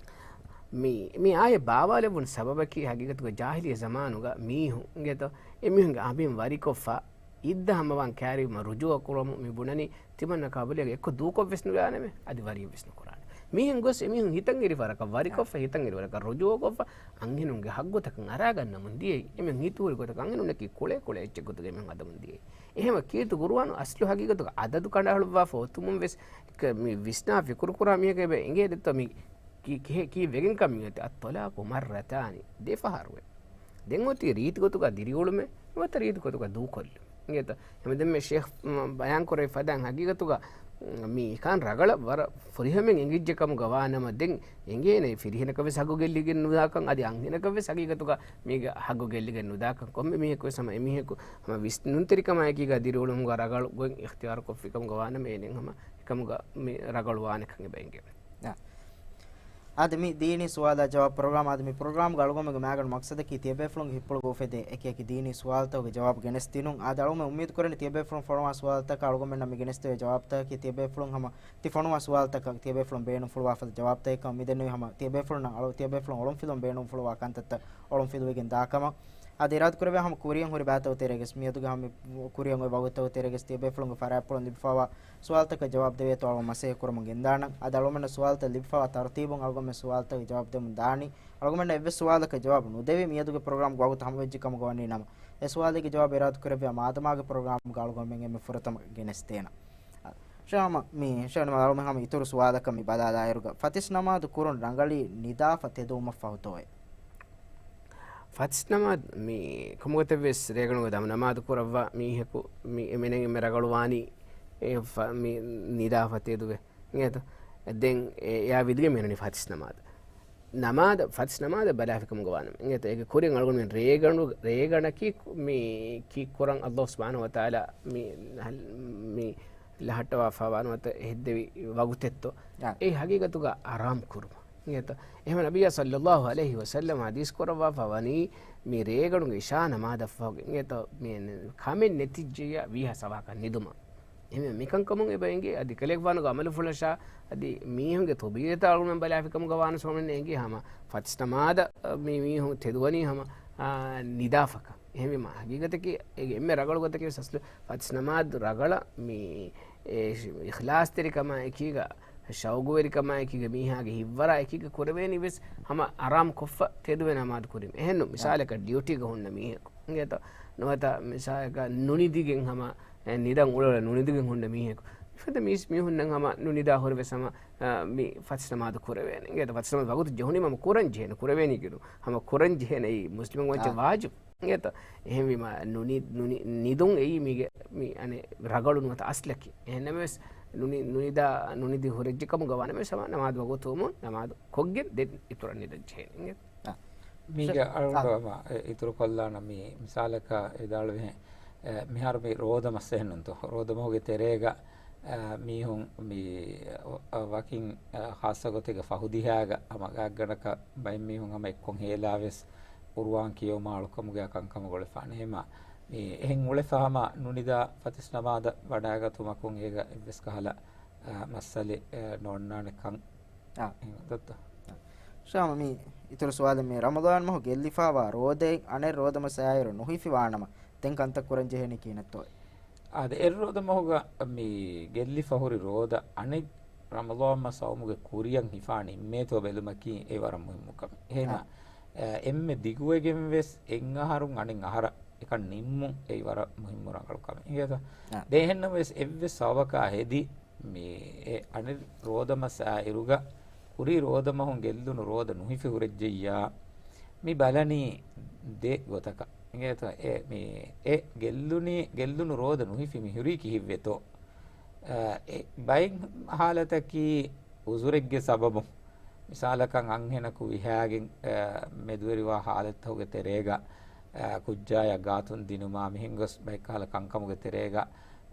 މި، މި އާޔަތް ބާވާލެއްވުނު ސަބަބަކީ ހަގީގަތުގަ ޖާހިލިއްޔަ ޒަމާނުގަ މީހުން އިނގޭތޯ، އެމީހުންގެ އަނބިން ވަރިކޮށްފަ، އިއްދަ ހަމަވާން ކައިރިވުމަށް ރުޖޫއަ ކުރަމުން މި ބުނަނީ، ތިމަންނަ ކާބުލިއަށް އެއްކޮށް ދޫކޮށްވެސް ނުވާނަމޭ، އަދި ވަރިއެއްވެސް ނުކުރާނެ. މީހުން ގޮސް އެމީހުން ހިތަށް އެރި ވަރަކަށް ވަރިކޮށްފަ، ހިތަށް އެރި ވަރަކަށް ރުޖޫއަކޮށްފަ، އަންހެނުންގެ ހައްގުތަކަށް އަރާގަންނަމުން ދިޔައީ. އެމީހުން ހިތުހުރި ގޮތަކަށް އަންހެނުންނަކީ ކުޅޭ ކުޅޭ އެއްޗެއް ގޮތުގަ އެމީހުން ހަދަމުން ދިޔައީ. އެހެމަ ކީރިތި ޤުރުއާނު އަސްލު ހަގީގަތުގަ އަދަދު ކަނޑައަޅުއްވާފަ އޮތުމުން ވެސް، މި ވިސްނާ ފިކުރުކުރާ މީހަކަށް އެބަ އެނގޭ ދެއްތޯ މި ކި-، ކިހެ-، ކީއްވެގެންކަން މިއޮތީ؟ الطلاق مرتان، ދެ ފަހަރުވެ. ދެން އޮތީ ރީތި ގޮތުގަ ދިރިއުޅުމެއް ނުވަތަ ރީތި ގޮތުގަ ދޫކޮށްލުމެއް. އިނގޭތަ؟ ހަމަ ދެންމެ ޝޭޚް މަ-، ބަޔާންކުރެއްވި ފަދައިން ހަގީގަތުގަ މި އެކާން ރަގަޅަށް ވަރަށް ފުރިހަމައިން އެނގިއްޖެ ކަމުގަ ވާނަމަ، ދެން އެނގޭނެ ފިރިހެނަކަށް ވެސް ހައްގު ގެއްލިގެން ނުދާކަން، އަދި އަންހެނަކަށް ވެސް ހަގީގަތުގަ މީގެ ހައްގު ގެއްލިގެން ނުދާކަން. ކޮންމެ މީހަކު ވެސް ހަމަ އެމީހަކު ހަމަ ވިސްނުންތެރިކަމާއެކީގަ ދިރިއުޅުމުގަ ރަގަޅު ގޮތް އިޚްތިޔާރު ކޮށްފި ކަމުގަ ވާނަމަ، އޭނެން ހަމަ އެކަމުގަ މި ރަގަޅު ވާނެކަން އެބަ އެނގޭ. އާ. އާދެ، މި ދީނީ ސުވާލާ ޖަވާބު ޕްރޮގްރާމް. އާދެ، މި ޕްރޮގްރާމްގަ އަޅުގަނޑުމެންގެ މައިގަނޑު މަޤްޞަދަކީ ތިޔަބޭފުޅުންގެ ހިތްޕުޅުގަ އުފެދޭ އެކި އެކި ދީނީ ސުވާލުތަކުގެ ޖަވާބު ގެނެސްދިނުން. އާދެ، އަޅުގަނޑުމެން އުއްމީދު ކުރަނީ ތިޔަބޭފުޅުން ފޮނުވާ ސުވާލުތަކަށް އަޅުގަނޑުމެންނަށް މި ގެނެސްދެވޭ ޖަވާބުތަކަކީ ތިޔަބޭފުޅުން ހަމަ ތި ފޮނުވާ ސުވާލުތަކަށް ތިޔަބޭފުޅުން ބޭނުންފުޅުވާ ފަދަ ޖަވާބުތަކެއްކަމަށް މިދެންނެވި ހަމަ ތިޔަބޭފުޅުންނަށް އަޅު-، ތިޔަބޭފުޅުން އޮޅުންފިލުން ބޭނުންފުޅުވާ ކަންތައްތައް އޮޅުންފިލުވެގެން ދާކަމަށް. އާދެ، އިރާދަކުރެއްވިއްޔާ ހަމަ ކުރިއަށް ހުރި ބައިތަކުގެ ތެރޭގަސް މިއަދުގެ ހަމަ ކުރިއަށް އޮތް ވަގުތުތަކުގެ ތެރޭގަސް ތިޔަބޭފުޅުންގެ ފަރާތްޕުޅުން ލިބިފައިވާ ސުވާލުތަކަށް ޖަވާބު ދެވޭތޯ އަޅުގަނޑު މަސައްކަތް ކުރަމުން ގެންދާނަން. އަދި އަޅުގަނޑަށް ސުވާލުތައް ލިބިފައިވާ ތަރުތީބުން އަޅުގަނޑުމެން ސުވާލުތަކުގެ ޖަވާބު ދެމުން ދާނީ. އަޅުގަނޑަށް އެއްވެސް ސުވާލަކަށް ޖަވާބު ނުދެވި މިއަދުގެ ޕްރޮގްރާމްގެ ވަގުތު ހަމަވެއްޖެ ކަމުގަ ވަނީ ނަމަ، އެ ސުވާލެއްގެ ޖަވާބު އިރާދަކުރެއްވިއްޔާ މާދަމާގެ ޕްރޮގްރާމްގަ އަޅުގަނޑުމެން އެންމެ ފުރަތަމަ ގެނެސްދޭނަން. ޝާމަ، މި ޝާމަ އަޅުމެން ހަމަ އިތުރު ސުވާލަކަށް މި ބަލާލާއިރުގަ، ފަތިސް ނަމާދު ކުރުން ރަނގަޅީ ނިދާފަ ތެދުވުމަށް ފަހުތޯއޭ؟ ފަތިސް ނަމާދު މި ކޮންމެއަކަސް ރޭގަނޑުގަ ދަމު ނަމާދު ކުރައްވާ މީހަކު މި އެމެނެ އެންމެ ރަގަޅު ވާނީ އެ ފަ-، މި ނިދާފަ ތެދުވެ. އިނގޭތޯ؟ ދެން އެ-، އެއާ ވިދިގެން މި އަންނަނީ ފަތިސް ނަމާދު. ނަމާދަށް، ފަތިސް ނަމާދަށް ބަލާފި ކަމުގަ ވާނަމަ، އިނގޭތޯ؟ އޭގެ ކުރިން އަޅުގަނޑުމެން ރޭގަނޑު-، ރޭގަނޑަކީ ކު-، މި ކީއްކުރަން ﷲ ސުބްޙާނަހޫ ވަތަޢާލާ މި ހަލް-، މި ލަހައްޓަވާފަ ވާނަމަ ހެއްދެވި ވަގުތެއްތޯ؟ އާ. އެ ހަގީގަތުގަ ޙަރާމް ކުރުމަށް. އިނގޭތޯ؟ އެހެން ނަބިއްޔާ ޞައްލައްލާހު ޢަލައިހި ވަސައްލަމް ޙަދީޘް ކުރައްވާފަ ވަނީ މި ރޭގަނޑުގެ އިޝާ ނަމާދަށްފަހުގަ، އިނގޭތޯ؟ މި ކަމެއް ނެތިއްޖެއްޔާ ވީހާ ސަވާކަށް ނިދުމަށް. އެހެންވެ މިކަންކަމުން އެބަ އެނގޭ އަދި ކަލޭގެފާނުގެ ޢަމަލުފުޅަށާ އަދި މީހުންގެ ތަބީޢަތާ އަޅުގަނޑުމެން ބަލާފި ކަމުގަ ވާނަމަ ސޯމެން އެނގޭ ހަމަ ފަތިސް ނަމާދަށް މި މީހުން ތެދުވަނީ ހަމަ، އާ، ނިދާފަކަށް. އެހެންވީމަ ހަގީގަތަކީ އޭގެ އެންމެ ރަގަޅު ގޮތަކީ ވެސް އަސްލު ފަތިސް ނަމާދު ރަގަޅަށް މި އެ އިޚްލާޞްތެރިކަމާ އެކީގަ، ޝައުގުވެރިކަމާ އެކީގަ، މީހާގެ ހިތްވަރާ އެކީގަ ކުރެވޭނީ ވެސް ހަމަ ޙަރާމް ކޮށްފަ ތެދުވެ ނަމާދު ކުރީމަ. އެހެންނު، އާ. މިސާލަކަށް ޑިއުޓީގަ ހުންނަ މީހަކު އިނގޭތޯ؟ ނުވަތަ މިސާލަކަށް ނުނިދިގެން ހަމަ އެ ނިދަން އުޅުއުޅެ ނުނިދިގެން ހުންނަ މީހަކު. މިފަދަ މީސް މީހުންނަށް ހަމަ ނުނިދާ ހުރެވެސް ހަމަ، އާ، މި ފަތިސް ނަމާދު ކުރެވޭނެ. އިނގޭތޯ؟ ފަތިސް ނަމާދު ވަގުތު ޖެހުނީމަ ކުރަން ޖެހޭނެ، ކުރެވޭނީ ކިރު. ހަމަ ކުރަން ޖެހޭނެ އެއީ މުސްލިމުން ވެއްޖެ އާ. ވާޖިބު. އިނގޭތޯ؟ އެހެންވީމަ ނުނި-، ނުނި-، ނިދުން އެއީ މީގެ މި އަނެއް ރަގަޅު ނުވަތަ އަސްލަކީ. އެހެންނަމަވެސް ނުނި-، ނުނިދާ، ނުނިދި ހުރެއްޖެ ކަމުގަ ވާނަމަވެސް ހަމަ ނަމާދު ވަގުތުވުމުން ނަމާދު ކޮށްގެން ދެން އިތުރަށް ނިދަން ޖެހޭނެ. އިނގޭތޯ؟ އާ. މީގެ ޝަ-، އަޅުގަނޑު އާ. ހަމަ އެ އިތުރު ކޮށްލާނަ މި މިސާލަކަށް ވިދާޅުވިހެން، އެ، މިހާރު މި ރޯދަ މައްސަ އެހެންނުންތޯ؟ ރޯދަ މަހުގެ ތެރޭގަ، އެ، މީހުން މި، އަ، ވަކިން، އަ، ޚާއްޞަ ގޮތެއްގަ ފަހު ދިހާގަ ހަމަ ގާތްގަނޑަކަށް ބައެއް މީހުން ހަމަ އެއްކޮށް ހޭލާވެސް ޤުރުއާން ކިޔެވުމާ އަޅުކަމުގެ ކަންކަމަށް އުޅެފާނެ. އެހެމަ މި އެހެން އުޅެފަ ހަމަ ނުނިދާ ފަތިސް ނަމާދަށް ވަޑާގަތުމަކުން އޭގަ އެއްވެސް ކަހަލަ، އަ، މައްސަލެއް، އަ، ނޯންނާނެ ކަން. އާ. އެހެން ދޮއްތޯ؟ ޝާމަ، މި އިތުރު ސުވާލެއް، މި ރަމަޟާން މަހު ގެއްލިފާވާ ރޯދައެއް އަނެއް ރޯދަމަސް އާއިރު ނުހިފިވާނަމަ، ދެން ކަންތައް ކުރަން ޖެހޭނީ ކިހިނެއްތޯއޭ؟ އާދެ، އެއް ރޯދަ މަހުގަ މި ގެއްލިފަ ހުރި ރޯދަ އަނެއް ރަމަޟާން މަސް އައުމުގެ ކުރިއަށް ހިފާ ނިންމޭތޯ ބެލުމަކީ އެ ވަރަށް މުހިއްމު ކަމެއް. އެހެން، އާ. އެ، އެންމެ ދިގުވެގެން ވެސް އެއް އަހަރުން އަނެއް އަހަރަށް އެކަން ނިންމުން އެއީ ވަރަށް މުހިއްމު ރަނގަޅު ކަމެއް. އިނގޭތޯ؟ އާ. ދެން އެހެންނަމަވެސް އެއްވެސް ސަބަބަކާ ހެދި މި އެ އަނެއް ރޯދަމަސް އާއިރުގަ ކުރީ ރޯދަމަހުން ގެއްލުނު ރޯދަ ނުހިފި ހުރެއްޖެއްޔާ، މި ބަލަނީ ދެ ގޮތަކަށް. އިނގޭތޯ؟ އެ، މި އެ ގެއްލުނީ، ގެއްލުނު ރޯދަ ނުހިފި މިހުރީ ކިހިއްވެތޯ؟ އަ، އެ ބައެއް ހާލަތަކީ އުޒުރެއްގެ ސަބަބުން. މިސާލަކަށް އަންހެނަކު ވިހާގެން، އަ، މެދުވެރިވާ ހާލަތްތަކުގެ ތެރޭގަ، އަ، ކުއްޖާޔަށް ގާތުން ދިނުމާ މިހެން ގޮސް ބައެއްކަހަލަ ކަންކަމުގެ ތެރޭގަ،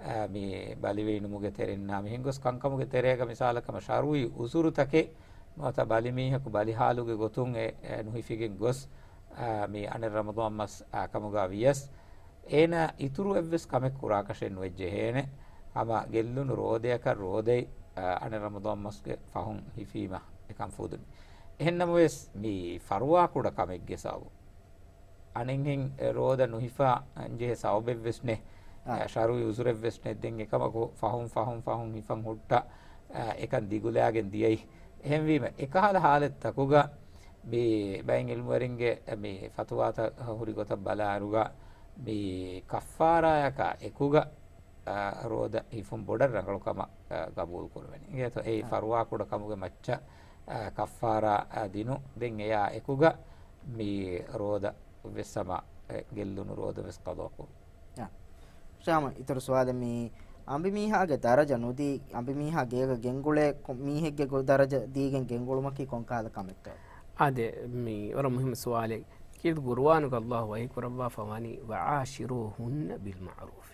އަ، މި ބަލިވެއިނުމުގެ ތެރެއިންނާ މިހެން ގޮސް ކަންކަމުގެ ތެރޭގަ މިސާލަކަށް ޝަރުޢީ އުޒުރުތަކެއް ނުވަތަ ބަލިމީހަކު ބަލި ހާލުގެ ގޮތުން އެ، އެ ނުހިފިގެން ގޮސް، އަ، މި އަނެއް ރަމަޟާން މަސް އާ ކަމުގަ ވިޔަސް، އޭނާ އިތުރު އެއްވެސް ކަމެއް ކުރާކަށެއް ނުވެއްޖެ ހޭނެ. ހަމަ ގެއްލުނު ރޯދަޔަކަށް ރޯދައި، އަ، އަނެއް ރަމަޟާން މަސްގެ ފަހުން ހިފީމަ އެކަން ފުދުން. އެހެންނަމަވެސް މި ފަރުވާކުޑަ ކަމެއްގެ ސަބަބު އަނެއްހެން ރޯދަ ނުހިފާ ޖެހޭ ސަބަބެއްވެސް ނެ، އާ. އެ، ޝަރުޢީ އުޒުރެއްވެސް ނެ. ދެން އެކަމަކު ފަހުން، ފަހުން، ފަހުން ހިފަން ހުއްޓަ، އެކަން ދިގުލާގެން ދިޔައީ. އެހެންވީމަ، އެކަހަލަ ހާލަތްތަކުގަ މި ބައެއް ޢިލްމުވެރިންގެ މި ފަތުވާތައް ހުރި ގޮތަށް ބަލާއިރުގަ، މި ކައްފާރާޔަކާ އެކުގަ، އާ، ރޯދަ ހިފުން ބޮޑަށް ރަނގަޅު ކަމަށް، އާ، ގަބޫލު ކުރެވެނީ. އިނގޭތޯ؟ އެއީ އާ. ފަރުވާކުޑަ ކަމުގެ މައްޗަށް، އާ، ކައްފާރާ، އާ، ދިނު. ދެން އެޔާ އެކުގަ މި ރޯދަ ވެސް ހަމަ، އެ، ގެއްލުނު ރޯދަ ވެސް ޤަޟާ ކުރުން. އާ. ޝާމަ، އިތުރު ސުވާލެއް މި، އަނބިމީހާގެ ދަރަޖަ ނުދީ، އަނބިމީހާ ގޭގަ ގެންގުޅޭ ކޮ-، މީހެއްގެ ގޮ-، ދަރަޖަ ދީގެން ގެންގުޅުމަކީ ކޮންކަހަލަ ކަމެއްތޯ؟ އާދެ، މީ ވަރަށް މުހިއްމު ސުވާލެއް. ކީރިތި ޤުރުއާނުގަ ﷲ ވަޙީ ކުރައްވާފަ ވަނީ، "وعاشروهن بالمعروف."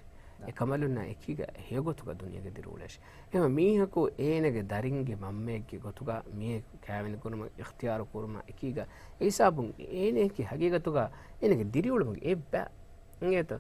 އެ ކަނބަލުންނާ އެކީގަ ހެޔޮގޮތުގަ ދުނިޔޭގަ ދިރިއުޅޭށޭ. އެހެންވެ މީހަކު އޭނަގެ ދަރިންގެ މަންމައެއްގެ ގޮތުގަ، މީހެއް ކާވެނި ކުރުމަށް އިޚްތިޔާރު ކުރުމަށް އެކީގަ، އެ ހިސާބުން އޭނައަކީ ހަގީގަތުގަ އޭނަގެ ދިރިއުޅުމުގެ އެއްބައި. އިނގޭތޯ؟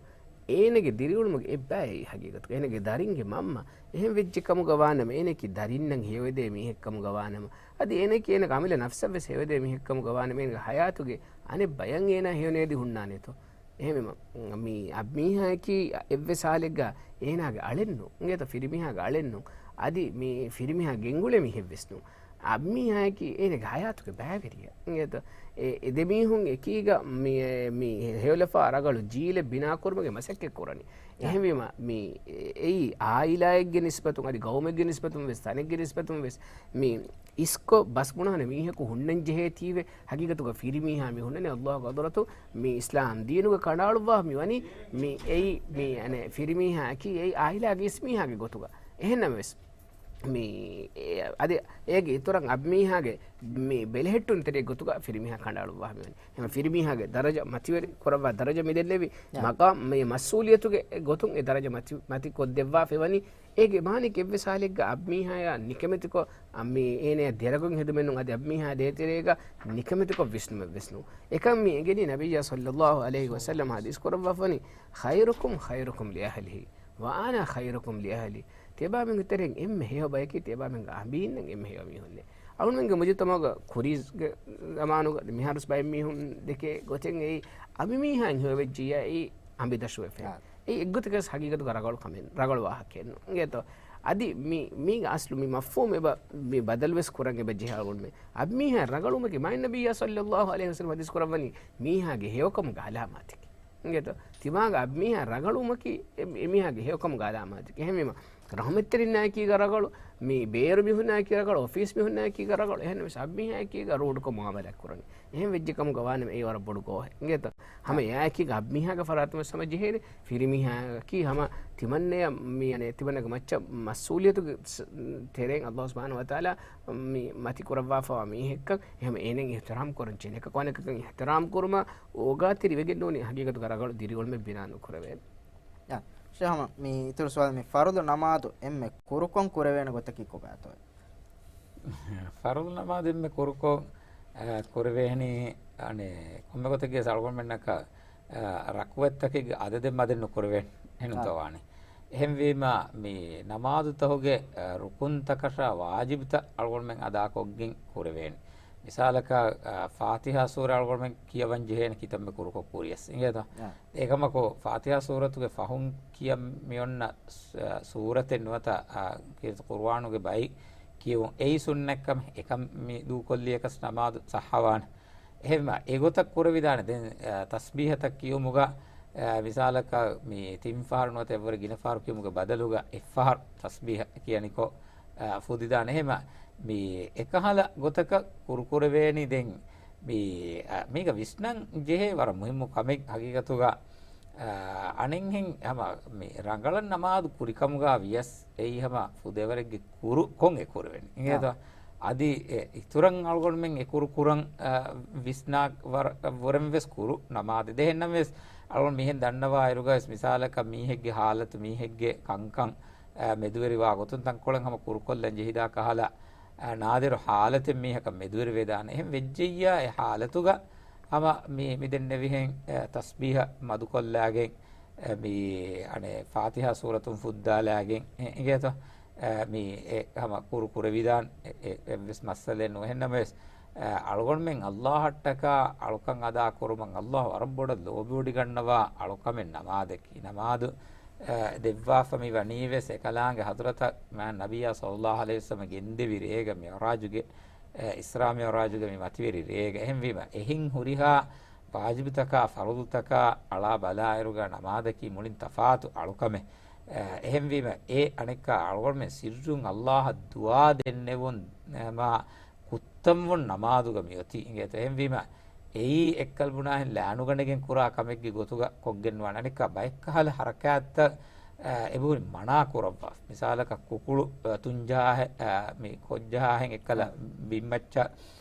އޭނަގެ ދިރިއުޅުމުގެ އެއްބައި އެއީ ހަގީގަތުގަ. އޭނަގެ ދަރިންގެ މަންމަ. އެހެން ވެއްޖެ ކަމުގަ ވާނަމަ، އޭނައަކީ ދަރިންނަށް ހެޔޮއެދޭ މީހެއް ކަމުގަ ވާނަމަ، އަދި އޭނައަކީ އޭނަގެ އަމިއްލަ ނަފްސަށް ވެސް ހެޔޮއެދޭ މީހެއް ކަމުގަ ވާނަމަ، އޭނަގެ ހަޔާތުގެ އަނެއް ބަޔަށް އޭނާ ހެޔޮނޭދި ހުންނާނެތޯ؟ އެހެންވީމަ، މި އަނބިމީހާއަކީ އެއްވެސް ހާލެއްގަ އޭނާގެ އަޅެއްނު. އިނގޭތޯ؟ ފިރިމީހާގެ އަޅެއްނު. އަދި މި ފިރިމީހާ ގެންގުޅޭ މީހެއްވެސްނު. އަނބިމީހާއަކީ އޭނާގެ ހަޔާތުގެ ބައިވެރިޔާ. އިނގޭތޯ؟ އެ، އެ ދެމީހުން އެކީގަ މި، މި ހެޔޮލަފާ ރަގަޅު ޖީލެއް ބިނާކުރުމުގެ މަސައްކަތް ކުރަނީ. އެހެންވީމަ، މި އެއީ އާއިލާއެއްގެ ނިސްބަތުން، އަދި ގައުމެއްގެ ނިސްބަތުން ވެސް، ތަނެއްގެ ނިސްބަތުން ވެސް، މި އިސްކޮށް ބަސް ބުނާނެ މީހަކު ހުންނަން ޖެހޭތީވެ، ހަގީގަތުގަ ފިރިމީހާ މި ހުންނަނީ ﷲ ގެ ޙަޟްރަތު މި އިސްލާމް ދީނުގަ ކަނޑައަޅުއްވާ މި ވަނީ، މި އެއީ، މި އަނެއް ފިރިމީހާއަކީ އެއީ އާއިލާގެ އިސްމީހާގެ ގޮތުގަ. އެހެންނަމަވެސް، މި އެ، އަދި އޭގެ އިތުރަށް އަނބިމީހާގެ މި ބެލެހެއްޓުންތެރި ގޮތުގަ ފިރިމީހާ ކަނޑައަޅުއްވާ މި ވަނީ. އެހެން ފިރިމީހާގެ ދަރަޖަ މަތިވެރި ކުރައްވާ ދަރަޖަ މި ދެންނެވި މަގާމް މި މަސްއޫލިއްޔަތުގެ ގޮތުން އެ ދަރަޖަ މަތި، މަތި ކޮށްދެއްވާފައި ވަނީ. އޭގެ މާނައަކީ އެއްވެސް ހާލެއްގަ އަނބިމީހާޔާ ނިކަމެތިކޮށް، އަ، މި އޭނަޔާ ދެރަގުން ހެދުމެއްނޫން، އަދި އަނބިމީހާ ދޭތެރޭގަ ނިކަމެތިކޮށް ވިސްނުމެއްވެސް ނޫން. އެކަން މި އެނގެނީ ނަބިއްޔާ ޞައްލައްލާހު ޢަލައިހި ވަސައްލަމަ ޙަދީޘް ކުރައްވާފަ ވަނީ، "خيركم خيركم لأهله وأنا خيركم لأهلي." ތިޔަބައިމީހުންގެ ތެރެއިން އެންމެ ހެޔޮ ބަޔަކީ ތިޔަބައިމީހުންގެ އަނބީންނަށް އެންމެ ހެޔޮ މީހުންނޭ. އަޅުމެންގެ މުޖުތަމަޢުގަ ކުރީގެ ޒަމާނުގަ މިހާރުވެސް ބައެއް މީހުން ދެކޭ ގޮތެއް އެއީ އަނބިމީހާއިން ހެޔޮވެއްޖިއްޔާ އެއީ އަނބިދަށުވެފަ. އާ. އެއީ އެއްގޮތަކަސް ހަގީގަތުގަ ރަގަޅު ކަމެއް، ރަގަޅު ވާހަކައެއްނު. އިނގޭތޯ؟ އަދި މި، މީގެ އަސްލު މި މަފްހޫމް އެބަ، މި ބަދަލުވެސް ކުރަން އެބަ ޖެހޭ އަޅުގަނޑުމެން. އަނބިމީހާ ރަގަޅުމަކީ މާތް ނަބިއްޔާ ޞައްލައްލާހު ޢަލައިހި ވަސައްލަމަ ޙަދީޘް ކުރައްވަނީ މީހާގެ ހެޔޮކަމުގެ އަލާމާތެކޭ. އިނގޭތޯ؟ ތިމާގެ އަނބިމީހާ ރަގަޅުމަކީ އެ، އެމީހާގެ ހެޔޮކަމުގެ އަލާމާތެކޭ. އެހެންވީމަ، ރަޙުމަތްތެރިންނާއެކީގަ ރަގަޅު، މި ބޭރު މީހުންނާއެކީގަ ރަގަޅު، އޮފީސް މީހުންނާއެކީގަ ރަގަޅު، އެހެންނަމަވެސް އަނބިމީހާއެކީގަ ރޫޑުކޮށް މުޢާމަލާތް ކުރަނީ. އެހެން ވެއްޖެ ކަމުގަ ވާނަމަ އެއީ ވަރަށް ބޮޑު ގޯހެއް. އިނގޭތޯ؟ ހަމަ އެއާއެކީގަ އަނބިމީހާގެ ފަރާތުން ވެސް ހަމަ ޖެހޭނެ. ފިރިމީހާއަކީ ހަމަ ތިމަންނަޔަށް މި އަނެއް ތިމަންނަގެ މައްޗަށް މަސްއޫލިއްޔަތުގެ ތެރެއިން ﷲ ސުބްޙާނަހޫ ވަތަޢާލާ މި މަތި ކުރައްވާފަވާ މީހެއްކަން، އެހެން އޭނައަށް އިޙްތިރާމް ކުރަން ޖެހޭނެ. އެކަކު އަނެކަކަށް އިޙްތިރާމް ކުރުމަށް އޯގާތެރި ވެގެން ނޫނީ ހަގީގަތުގަ ރަގަޅު ދިރިއުޅުމެއް ބިނާ ނުކުރެވޭނެ. އާ، ޝޭޚް ހަމަ މި އިތުރު ސުވާލު، މި ފަރުޟު ނަމާދު އެންމެ ކުރުކޮށް ކުރެވޭނެ ގޮތަކީ ކޮބާތޯ؟ ފަރުޟު ނަމާދު އެންމެ ކުރުކޮށް، އާ، ކުރެވޭނީ، އަނެއް، ކޮންމެ ގޮތެއްގެ ވެސް އަޅުގަނޑުމެންނަކަށް، އާ، ރަކުޢަތްތަކެއްގެ އަދަދެއް މަދެއް ނުކުރެވޭނެ. އެހެންތޯ ވާނީ. އެހެންވީމަ، މި ނަމާދުތަކުގެ، އާ، ރުކުންތަކަށާ ވާޖިބުތައް އަޅުގަނޑުމެން އަދާކޮށްގެން ކުރެވޭނެ. މިސާލަކަށް، އާ، ފާތިޙާ ސޫރަ އަޅުގަނޑުމެން ކިޔަވަން ޖެހޭނެ ކިތަންމެ ކުރުކޮށް ކުރިޔަސް. އިނގޭތޯ؟ އާ. އެކަމަކު، ފާތިޙާ ސޫރަތުގެ ފަހުން ކިޔަން މިއޮންނަ ސ-، ސޫރަތެއް ނުވަތަ، އާ، ކީރިތި ޤުރުއާނުގެ ބައި ކިޔެވުން އެއީ ސުންނަތްކަމެއް، އެކަން މި ދޫކޮށްލިޔަކަސް ނަމާދު ޞައްޙަވާނެ. އެހެންވީމަ، އެގޮތަށް ކުރެވިދާނެ. ދެން، އާ، ތަސްބީޙަތައް ކިޔުމުގަ، އާ، މިސާލަކަށް މި ތިން ފަހަރު ނުވަތަ އެއްވަރު ގިނަ ފަހަރު ކިޔުމުގެ ބަދަލުގަ އެއްފަހަރު ތަސްބީޙަ ކިޔަނިކޮށް، އާ، ފުދިދާނެ. އެހެންވީމަ، މި އެކަހަލަ ގޮތަކަށް ކުރުކުރެވޭނީ. ދެން މި، އަ، މީގަ ވިސްނަން ޖެހޭ ވަރަށް މުހިއްމު ކަމެއް ހަގީގަތުގަ، އަ، އަނެއްހެން ހަމަ މި ރަނގަޅަށް ނަމާދު ކުރިކަމުގަ ވިޔަސް އެއީ ހަމަ ފުދޭވަރެއްގެ ކުރު ކޮށް އެ ކުރެވެނީ. އިނގޭތޯ؟ އާ. އަދި އެ އިތުރަށް އަޅުގަނޑުމެން އެ ކުރު ކުރަން، އަ، ވިސްނާ ވަރ-، ވުރެން ވެސް ކުރު ނަމާދެއް. އެހެންނަމަވެސް އަޅުގަނޑު މިހެން ދަންނަވާ އިރުގަ ވެސް މިސާލަކަށް މީހެއްގެ ހާލަތު، މީހެއްގެ ކަންކަން، އަ، މެދުވެރިވާ ގޮތުން ތަންކޮޅެއް ހަމަ ކުރުކޮށްލަން ޖެހިދާ ކަހަލަ، އަ، ނާދިރު ހާލަތެއް މީހަކަށް މެދުވެރިވެދާނެ. އެހެން ވެއްޖެއްޔާ އެ ހާލަތުގަ ހަމަ މި، މި ދެންނެވިހެން، އަ، ތަސްބީޙަ މަދުކޮށްލާގެން، އަ، މި އަނެއް ފާތިޙާ ސޫރަތުން ފުއްދާލާގެން، އި-، އިނގޭތޯ؟ އަ، މި އެ ހަމަ ކުރު ކުރެވިދާނެ އެ، އެ، އެއްވެސް މައްސަލައެއް ނުވެ. އެހެންނަމަވެސް، އަ، އަޅުގަނޑުމެން ﷲ އަށްޓަކާ އަޅުކަން އަދާ ކުރުމަށް ﷲ ވަރަށް ބޮޑަށް ލޯބިވޮޑިގަންނަވާ އަޅުކަމެއް ނަމާދަކީ. ނަމާދު، އަ، ދެއްވާފަ މި ވަނީވެސް އެކަލާނގެ ޙަޟްރަތަށް މާތް ނަބިއްޔާ ޞައްލައްލާހު ޢަލައިހި ވަސައްލަމަ ގެންދެވި ރޭގަ، މިޢުރާޖުގެ، އަ، އިސްރާ މިޢުރާޖުގެ މި މަތިވެރި ރޭގަ. އެހެންވީމަ، އެހެން ހުރިހާ ވާޖިބުތަކާ، ފަރުޟުތަކާ އަޅާ ބަލާއިރުގަ ނަމާދަކީ މުޅިން ތަފާތު އަޅުކަމެއް. އަ، އެހެންވީމަ، އެ އަނެއްކާ އަޅުގަނޑުމެން ސިއްރުން ﷲ އަށް ދުޢާ ދެންނެވުން، އަ، މާ ކުއްތަންވުން ނަމާދުގަ މިއޮތީ. އިނގޭތޯ؟ އެހެންވީމަ، އެއީ އެއްކަލަ ބުނާހެން ލާނުގަނެގެން ކުރާ ކަމެއްގެ ގޮތުގަ ކޮށްގެންވާނެ. އަނެއްކާ ބައެއްކަހަލަ ޙަރަކާތްތައް، އެބަހުރި މަނާ ކުރައްވާ. މިސާލަކަށް ކުކުޅު، އަ، ތުންޖަހާހެ-، އަ، މި ކޮށްޖަހާހެން އެއްކަލަ ބިންމައްޗަށް،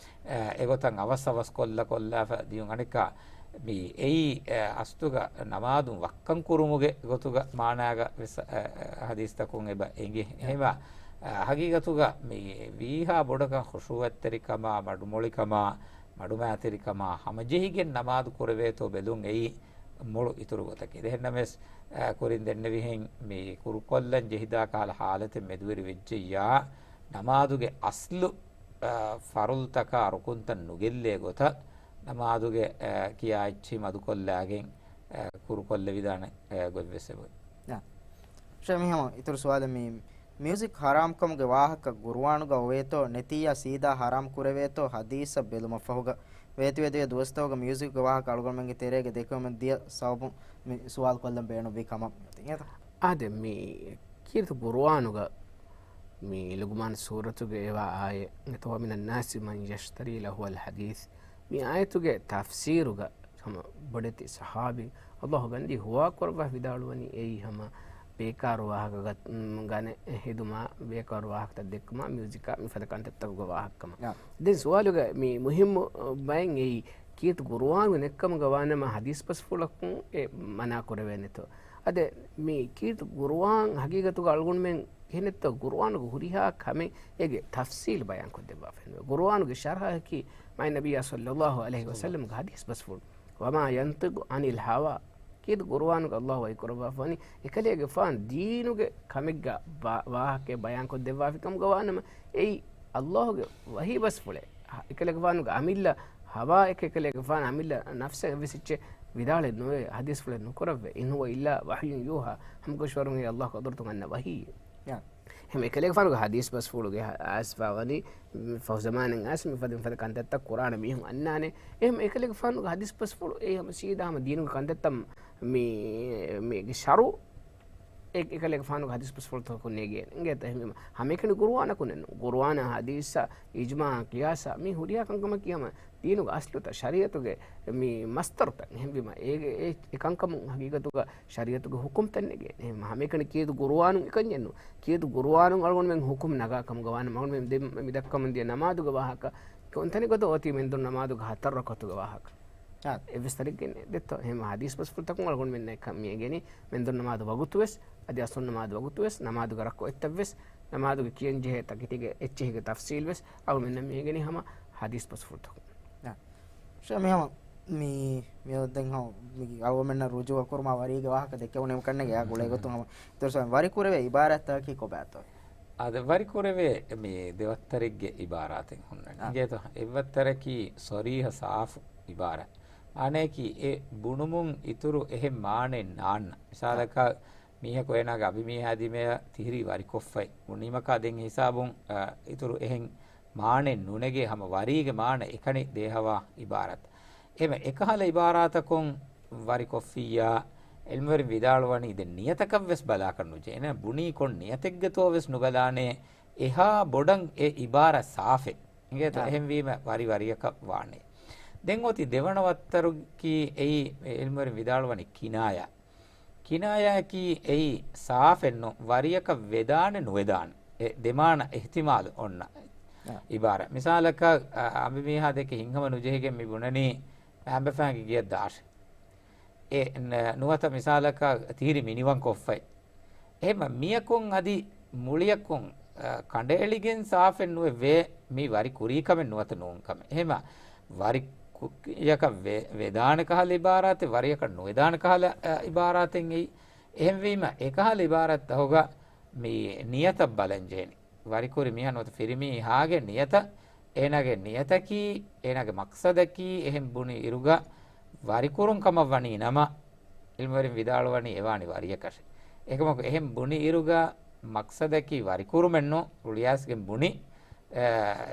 އަ، އެގޮތަށް އަވަސް އަވަސް ކޮށްލަ ކޮށްލާފަ ދިޔުން އަނެއްކާ މި އެއީ، އަ، އަސްލުގަ ނަމާދުން ވައްކަން ކުރުމުގެ ގޮތުގަ މާނާގަ ވެސް، އަ، އަ، ހަދީސްތަކުން އެބަ އެނގޭ. އެހެމަ، އަ، ހަގީގަތުގަ މި ވީހާ ބޮޑަކަށް ޚުޝޫޢަތްތެރިކަމާ، މަޑުމޮޅިކަމާ، މަޑުމައިތިރިކަމާ ހަމަޖެހިގެން ނަމާދު ކުރެވޭތޯ ބެލުން އެއީ މޮޅު އިތުރު ގޮތަކީ. އެހެންނަމަވެސް، އަ، ކުރިން ދެންނެވިހެން މި ކުރުކޮށްލަން ޖެހިދާ ކަހަލަ ހާލަތެއް މެދުވެރި ވެއްޖެއްޔާ، ނަމާދުގެ އަސްލު، އަ، ފަރުޟުތަކާ ރުކުންތައް ނުގެއްލޭ ގޮތަށް ނަމާދުގެ، އަ، ކިޔާ އެއްޗިހި މަދުކޮށްލާގެން، އަ، ކުރުކޮށްލެވިދާނެ، އަ، ގޮތްވެސް އެބައޮތް. އާ. ޝޭ މިހަމަ އިތުރު ސުވާލެއް މި މިއުޒިކް ހަރާމްކަމުގެ ވާހަކަ ގުރުއާނުގަ އޮވޭތޯ ނެތިއްޔާ ސީދާ ހަރާމް ކުރެވޭތޯ ހަދީސްއަށް ބެލުމަށްފަހުގަ ވޭތުވެދިޔަ ދުވަސްތަކުގަ މިއުޒިކްގެ ވާހަކަ އަޅުގަނޑުމެންގެ ތެރޭގަ ދެކެވުމެއް ދިޔަ ސަބަބުން މި ސުވާލު ކޮށްލަން ބޭނުންވީ ކަމަށް މިއޮތީ. އާދެ، މި ކީރިތި ގުރުއާނުގަ މި ލުގުމާން ސޫރަތުގެ އެވާ އާޔަތް، "وَمِنَ النَّاسِ مَنْ يَشْتَرِي لَهْوَ الْحَدِيثِ" މި އާޔަތުގެ ތަފްސީރުގަ ހަމަ ބޮޑެތި ޞަޙާބީ ﷲ ގަންދީ ހުވާކުރައްވާ ވިދާޅުވަނީ އެއީ ހަމަ ބޭކާރު ވާހަކަ ގަ-، ގަނެ ހެދުމާ، ބޭކާރު ވާހަކަތައް ދެއްކުމާ، މިއުޒިކާ މިފަދަ ކަންތައްތަކުގެ ވާހަކަކަމަށް. ދެން ސުވާލުގަ މި މުހިއްމު ބައެއް އެއީ ކީރިތި ގުރުއާނު ނެއްކަމުގަ ވާނަމަ ހަދީސް ބަސްފުޅަކުން އެ މަނާ ކުރެވޭނެތޯ؟ އަދެ މި ކީރިތި ގުރުއާން ހަގީގަތުގަ އަޅުގަނޑުމެން ކިހިނެއްތޯ ގުރުއާނުގެ ހުރިހާ ކަމެއް އޭގެ ތަފްސީލް ބަޔާން ކޮށްދެއްވާފައިނުވޭ. ގުރުއާނުގެ ޝަރަޙަކީ މާތް ނަބިއްޔާ ޞައްލައްލާހު ޢަލައިހި ވަސައްލަމްގެ ހަދީސް ބަސްފުޅު. "وَمَا يَنْطِقُ عَنِ الْهَوَى" ކީރިތި ގުރުއާނުގަ ﷲ ވަޙީ ކުރައްވާފަވަނީ އެކަލޭގެފާނު ދީނުގެ ކަމެއްގަ ބާ-، ވާހަކައެއް ބަޔާން ކޮށްދެއްވާފިކަމުގަ ވާނަމަ، އެއީ ﷲ ގެ ވަޙީ ބަސްފުޅެއް. އެކަލޭގެފާނުގެ އަމިއްލަ ހަވާއެކޭ، އެކަލޭގެފާނު އަމިއްލަ ނަފްސެއް ވެސް އެއްޗެއް ވިދާޅެއް ނުވޭ، ޙަދީޘްފުޅެއް ނުކުރެއްވޭ. "إِنْ هُوَ إِلَّا وَحْيٌ يُوحَى" ހަމަކަށަވަރުން އެ ﷲ ގެ ޙަޟްރަތުން އަންނަ ވަޙީއެއް. އެހެން އެކަލޭގެފާނުގެ ޙަދީޘް ބަސްފުޅުގެ އައިސްފަ ވަނީ، ފަހު ޒަމާނެއް އައިސް މިފަދަ މިފަދަ ކަންތައްތައް ކުރާނެ މީހުން އަންނާނެ. އެހެން އެކަލޭގެފާނުގެ ޙަދީޘް ބަސްފުޅު އެ ހަމަ ސީދާ ހަމަ ދީނުގެ ކަންތައްތައް މި، މީގެ ޝަރު އެ، އެކަލޭގެފާނުގެ ޙަދީޘް ބަސްފުޅުތަކުން ނޭގޭނެ. އިނގޭތަ؟ އެހެންވީމަ ހަމައެކަނި ގުރުއާނަކުންނެއް ނޫން. ގުރުއާނާ ޙަދީޘާ އިޖްމާޢާ ޤިޔާސާ މި ހުރިހާ ކަންކަމަކީ ހަމަ ދީނުގެ އަސްލުތައް، ޝަރީޢަތުގެ މި މަޞްދަރުތައް. އެހެންވީމަ އޭގެ އެ، އެ ކަންކަމުން ހަގީގަތުގަ ޝަރީޢަތުގެ ޙުކުމްތައް ނެގޭނެ. އެހެން ހަމައެކަނި ކީރިތި ގުރުއާނުން އެކަންޏެއް ނޫން. ކީރިތި ގުރުއާނުން އަޅުގަނޑުމެން ޙުކުމް ނަގާ ކަމުގަ ވާނަމަ އަޅުގަނޑުމެން ދެ-، މި ދައްކަމުން ދިޔަ ނަމާދުގެ ވާހަކަ ކޮންތަނެއް ގޮތަށް އޮތީ މެންދުން ނަމާދުގެ ހަތަރު ރަކުޢަތުގެ ވާހަކަ. އާ. އެއްވެސް ތަނެއްގެ ދެއްތޯ؟ އެހެން ޙަދީޘް ބަސްފުޅުތަކުން އަޅުގަނޑުމެންނަށް ކަން މި އެނގެނީ މެންދުން ނަމާދު ވަގުތުވެސް، އަދި އަސްރު ނަމާދު ވަގުތުވެސް، ނަމާދުގެ ރަކުޢަތްތައްވެސް، ނަމާދުގެ ކިޔަންޖެހޭ ތަކެތީގެ އެއްޗެހިގެ ތަފްޞީލްވެސް އަޅުގަނޑުމެންނަށް މި އެނގެނީ ހަމަ ޙަދީޘް ބަސްފުޅުތަކުން. އާ. ޝޭ މި ހަމަ މި، މި ދެން ހަމަ މި އަޅުގަނޑުމެންނަށް ރުޖޫޢަ ކުރުމާ ވަރީގެ ވާހަކަ ދެއްކެވުނީމަ ކަންނޭނގެ އާ ގުޅޭ ގޮތުން ހަމަ ދުރުސް ވަރި ކުރެވޭ އިބާރާތްތަކަކީ ކޮބާތޯ؟ އާދެ، ވަރި ކުރެވޭ މި ދެވައްތަރެއްގެ އިބާރާތެއް ހުންނަނީ. އާ. އިނގޭތޯ؟ އެއްވައްތަރަކީ ޞަރީޙަ ސާފު އިބާރާތް. އަނެކީ އެ ބުނުމުން އިތުރު އެހެން މާނައެއް ނާންނަ. އާ. މިސާލަކަށް މީހަކު އޭނާގެ އަނބިމީހާ ދިމަޔަށް ތިހިރީ ވަރިކޮށްފައި ބުނީމަކާ ދެން ހިސާބުން، އަ، އިތުރު އެހެން މާނައެއް ނުނެގޭ ހަމަ ވަރީގެ މާނަ އެކަނި ދޭހަވާ އިބާރާތް. އެހެން އެކަހަލަ އިބާރާތަކުން ވަރިކޮށްފިއްޔާ، ޢިލްމުވެރިން ވިދާޅުވަނީ ދެން ނިޔަތަކަށްވެސް ބަލާކަށް ނުޖެހޭނެ، ބުނީ ކޮން ނިޔަތެއްގަތޯވެސް ނުބަލާނެ، އެހާ ބޮޑަށް އެ އިބާރާތް ސާފެއް. އިނގޭތޯ؟ އާ. އެހެންވީމަ ވަރި ވަރިއަކަށް ވާނެ. ދެން އޮތީ ދެވަނަ ވައްތަރަކީ އެއީ ޢިލްމުވެރިން ވިދާޅުވަނީ ކިނާޔާ. ކިނާޔާއަކީ އެއީ ސާފެއްނު، ވަރިއަކަށް ވެދާނެ ނުވެދާނެ. އެ ދެމާނަ އިޙްތިމާލު އޮންނަ އާ. އިބާރާތް. މިސާލަކަށް، އަ، އަނބިމީހާ ދެކެ ހިތްހަމަ ނުޖެހިގެން މި ބުނަނީ އަނބިފައިންގެ ގެޔަށް ދާށޭ. އެ ނ-، ނުވަތަ މިސާލަކަށް ތިހިރީ މިނިވަން ކޮށްފައި. އެހެން މިޔަކުން އަދި މުޅިޔަކުން، އަ، ކަނޑައެޅިގެން ސާފެއް ނުވެ ވޭ، މީ ވަރި ކުރީ ކަމެއް ނުވަތަ ނޫން ކަމެއް. އެހެން ވަރި ކު-، ކުއްޔަކަށް ވެ-، ވެދާނެ ކަހަލަ އިބާރާތެއް، ވަރިއަކަށް ނުވެދާނެ ކަހަލަ، އަ، އިބާރާތެއް އެއީ. އެހެންވީމަ، އެކަހަލަ އިބާރާތްތަކުގަ މި ނިޔަތަށް ބަލަން ޖެހެނީ. ވަރިކުރި މީހާ ނުވަތަ ފިރިމީހާގެ ނިޔަތަށް، އޭނާގެ ނިޔަތަކީ، އޭނާގެ މަޤްޞަދަކީ، އެހެން ބުނި އިރުގަ ވަރިކުރުން ކަމަށް ވަނީ ނަމަ، ޢިލްމުވެރިން ވިދާޅުވަނީ އެވާނީ ވަރިއަކަށޭ. އެކަމަކު އެހެން ބުނި އިރުގަ މަޤްޞަދަކީ ވަރިކުރުމެއްނު، ރުޅިއައިސްގެން ބުނި، އެ،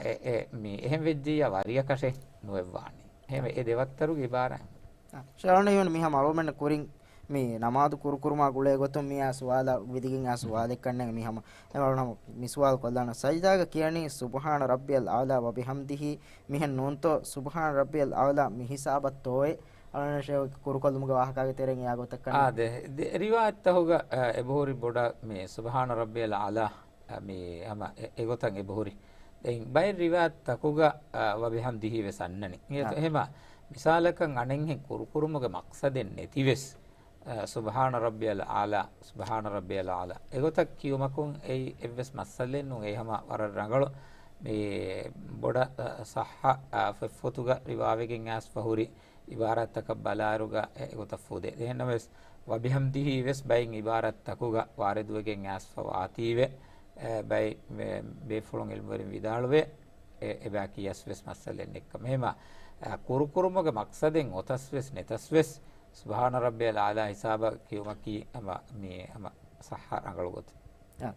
އެ، އެ، މި އެހެން ވެއްޖިއްޔާ ވަރިއަކަށޭ ނުވެއްވާނީ. އެހެންވެ، އެ ދެވައްތަރުގެ އިބާރާތް. އާ، ޝާން އިވެން މިހާ އަޅުގަނޑުމެންނަށް ކުރިން މި ނަމާދު ކުރުކުރުމާ ގުޅޭ ގޮތުން މިއާ ސުވާލާ ވިދިގެން އާ ސުވާލެއް ކަންނޭނގެ މިހާ އަޅުގަނޑު މި ސުވާލު ކޮށްލާނަން. ސަޖްދާގަ ކިޔަނީ "سبحان ربي الأعلى وبحمده" މިހެން ނޫންތޯ؟ "سبحان ربي الأعلى" މި ހިސާބަށްތޯއޭ؟ އަޅުގަނޑަށް ކުރުކޮށްލުމުގެ ވާހަކާގެ ތެރެއިން އެއާ ގޮތަށް ކަންނޭނގެ. އާދެ، ދެ-، ރިވާޔަތްތަކުގަ، އަ، އެބަހުރި ބޮޑަށް މި ސުބްޙާނަ ރައްބިޔަލް އަޢްލާ، އަ، މި ހަމަ އެ-، އެގޮތަށް އެބަހުރި. ދެން ބައެއް ރިވާޔަތްތަކުގަ، އަ، ވަބިޙަމްދިހީ ވެސް އަންނަނީ. އާ. އެހެމަ މިސާލަކަށް އަނެއްހެން ކުރުކުރުމުގެ މަޤްޞަދެއް ނެތިވެސް، އަ، ސުބްޙާނަ ރައްބިޔަލް އަޢްލާ، ސުބްޙާނަ ރައްބިޔަލް އަޢްލާ. އެގޮތަށް ކިޔުމަކުން އެއީ އެއްވެސް މައްސަލައެއް ނޫން. އެއީ ހަމަ ވަރަށް ރަނގަޅު މި ބޮޑަށް، އަ، ޞައްޙަ، އަ، ފޮތްފޮތުގަ ރިވާވެގެން އައިސްފަ ހުރި އިބާރާތްތަކަށް ބަލާއިރުގަ އެ-، އެގޮތަށް ފުދޭ. އެހެންނަމަވެސް، ވަބިޙަމްދިހީ ވެސް ބައެއް އިބާރާތްތަކުގަ ވާރިދުވެގެން އައިސްފަ ވާތީވެ، އެ، ބައެއް މެ-، ބޭފުޅުން ޢިލްމުވެރިން ވިދާޅުވޭ، އެ-، އެބައި ކިޔަސް ވެސް މައްސަލައެއް ނެތްކަމަށް. އެހެމަ، އެ، ކުރުކުރުމުގެ މަޤްޞަދެއް އޮތަސް ވެސް ނެތަސް ވެސް، ސުބްޙާނަ ރައްބިޔަލް އަޢްލާ ހިސާބަށް ކިޔުމަކީ ހަމަ މި ހަމަ ޞައްޙަ ރަނގަޅު ގޮތެއް. އާ.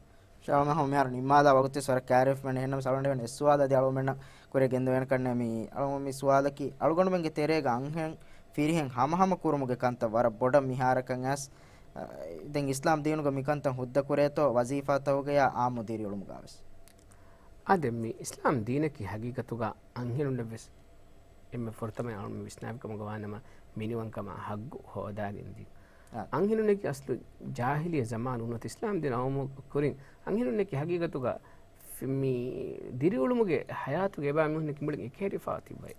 ޝާމަ ހަމަ މިހާރު ނިންމާލާ ވަގުތެއް ވަރަށް ކާރިވެފަ މެން. އެހެންނަމަ ސަޅުނޑެވެން އެއް ސުވާލަށް އަދި އަޅުގަނޑުމެންނަށް ކުރެ ގެންދަވެން ކަންނޭ މި އަޅުގަނޑު މި ސުވާލަކީ، އަޅުގަނޑުމެންގެ ތެރޭގަ އަންހެން ފިރިހެން ހަމަހަމަ ކުރުމުގެ ކަންތައް ވަރަށް ބޮޑަށް މިހާރަކަށް އައިސް، އަ، ދެން އިސްލާމް ދީނުގަ މިކަންތައް ހުއްދަ ކުރޭތޯ ވަޒީފާތަކުގަޔާ އާއްމު ދިރިއުޅުމުގަވެސް؟ އާދެ، މި އިސްލާމް ދީނަކީ ހަގީގަތުގަ އަންހެނުންނަށްވެސް އެންމެ ފުރަތަމަ އަޅުމެން ވިސްނާފިކަމުގަ ވާނަމަ، މިނިވަންކަމާ ހައްގު ހޯދާގެންދިން. އާ. އަންހެނުންނަކީ އަސްލު ޖާހިލިއްޔަ ޒަމާނު ނުވަތަ އިސްލާމް ދީން އައުމު ކުރިން އަންހެނުންނަކީ ހަގީގަތުގަ ފި-، މި ދިރިއުޅުމުގެ ހަޔާތުގެ އެބައިމީހުންނަކީ މުޅިން އެކަހެރިފަ ތިއްބައި.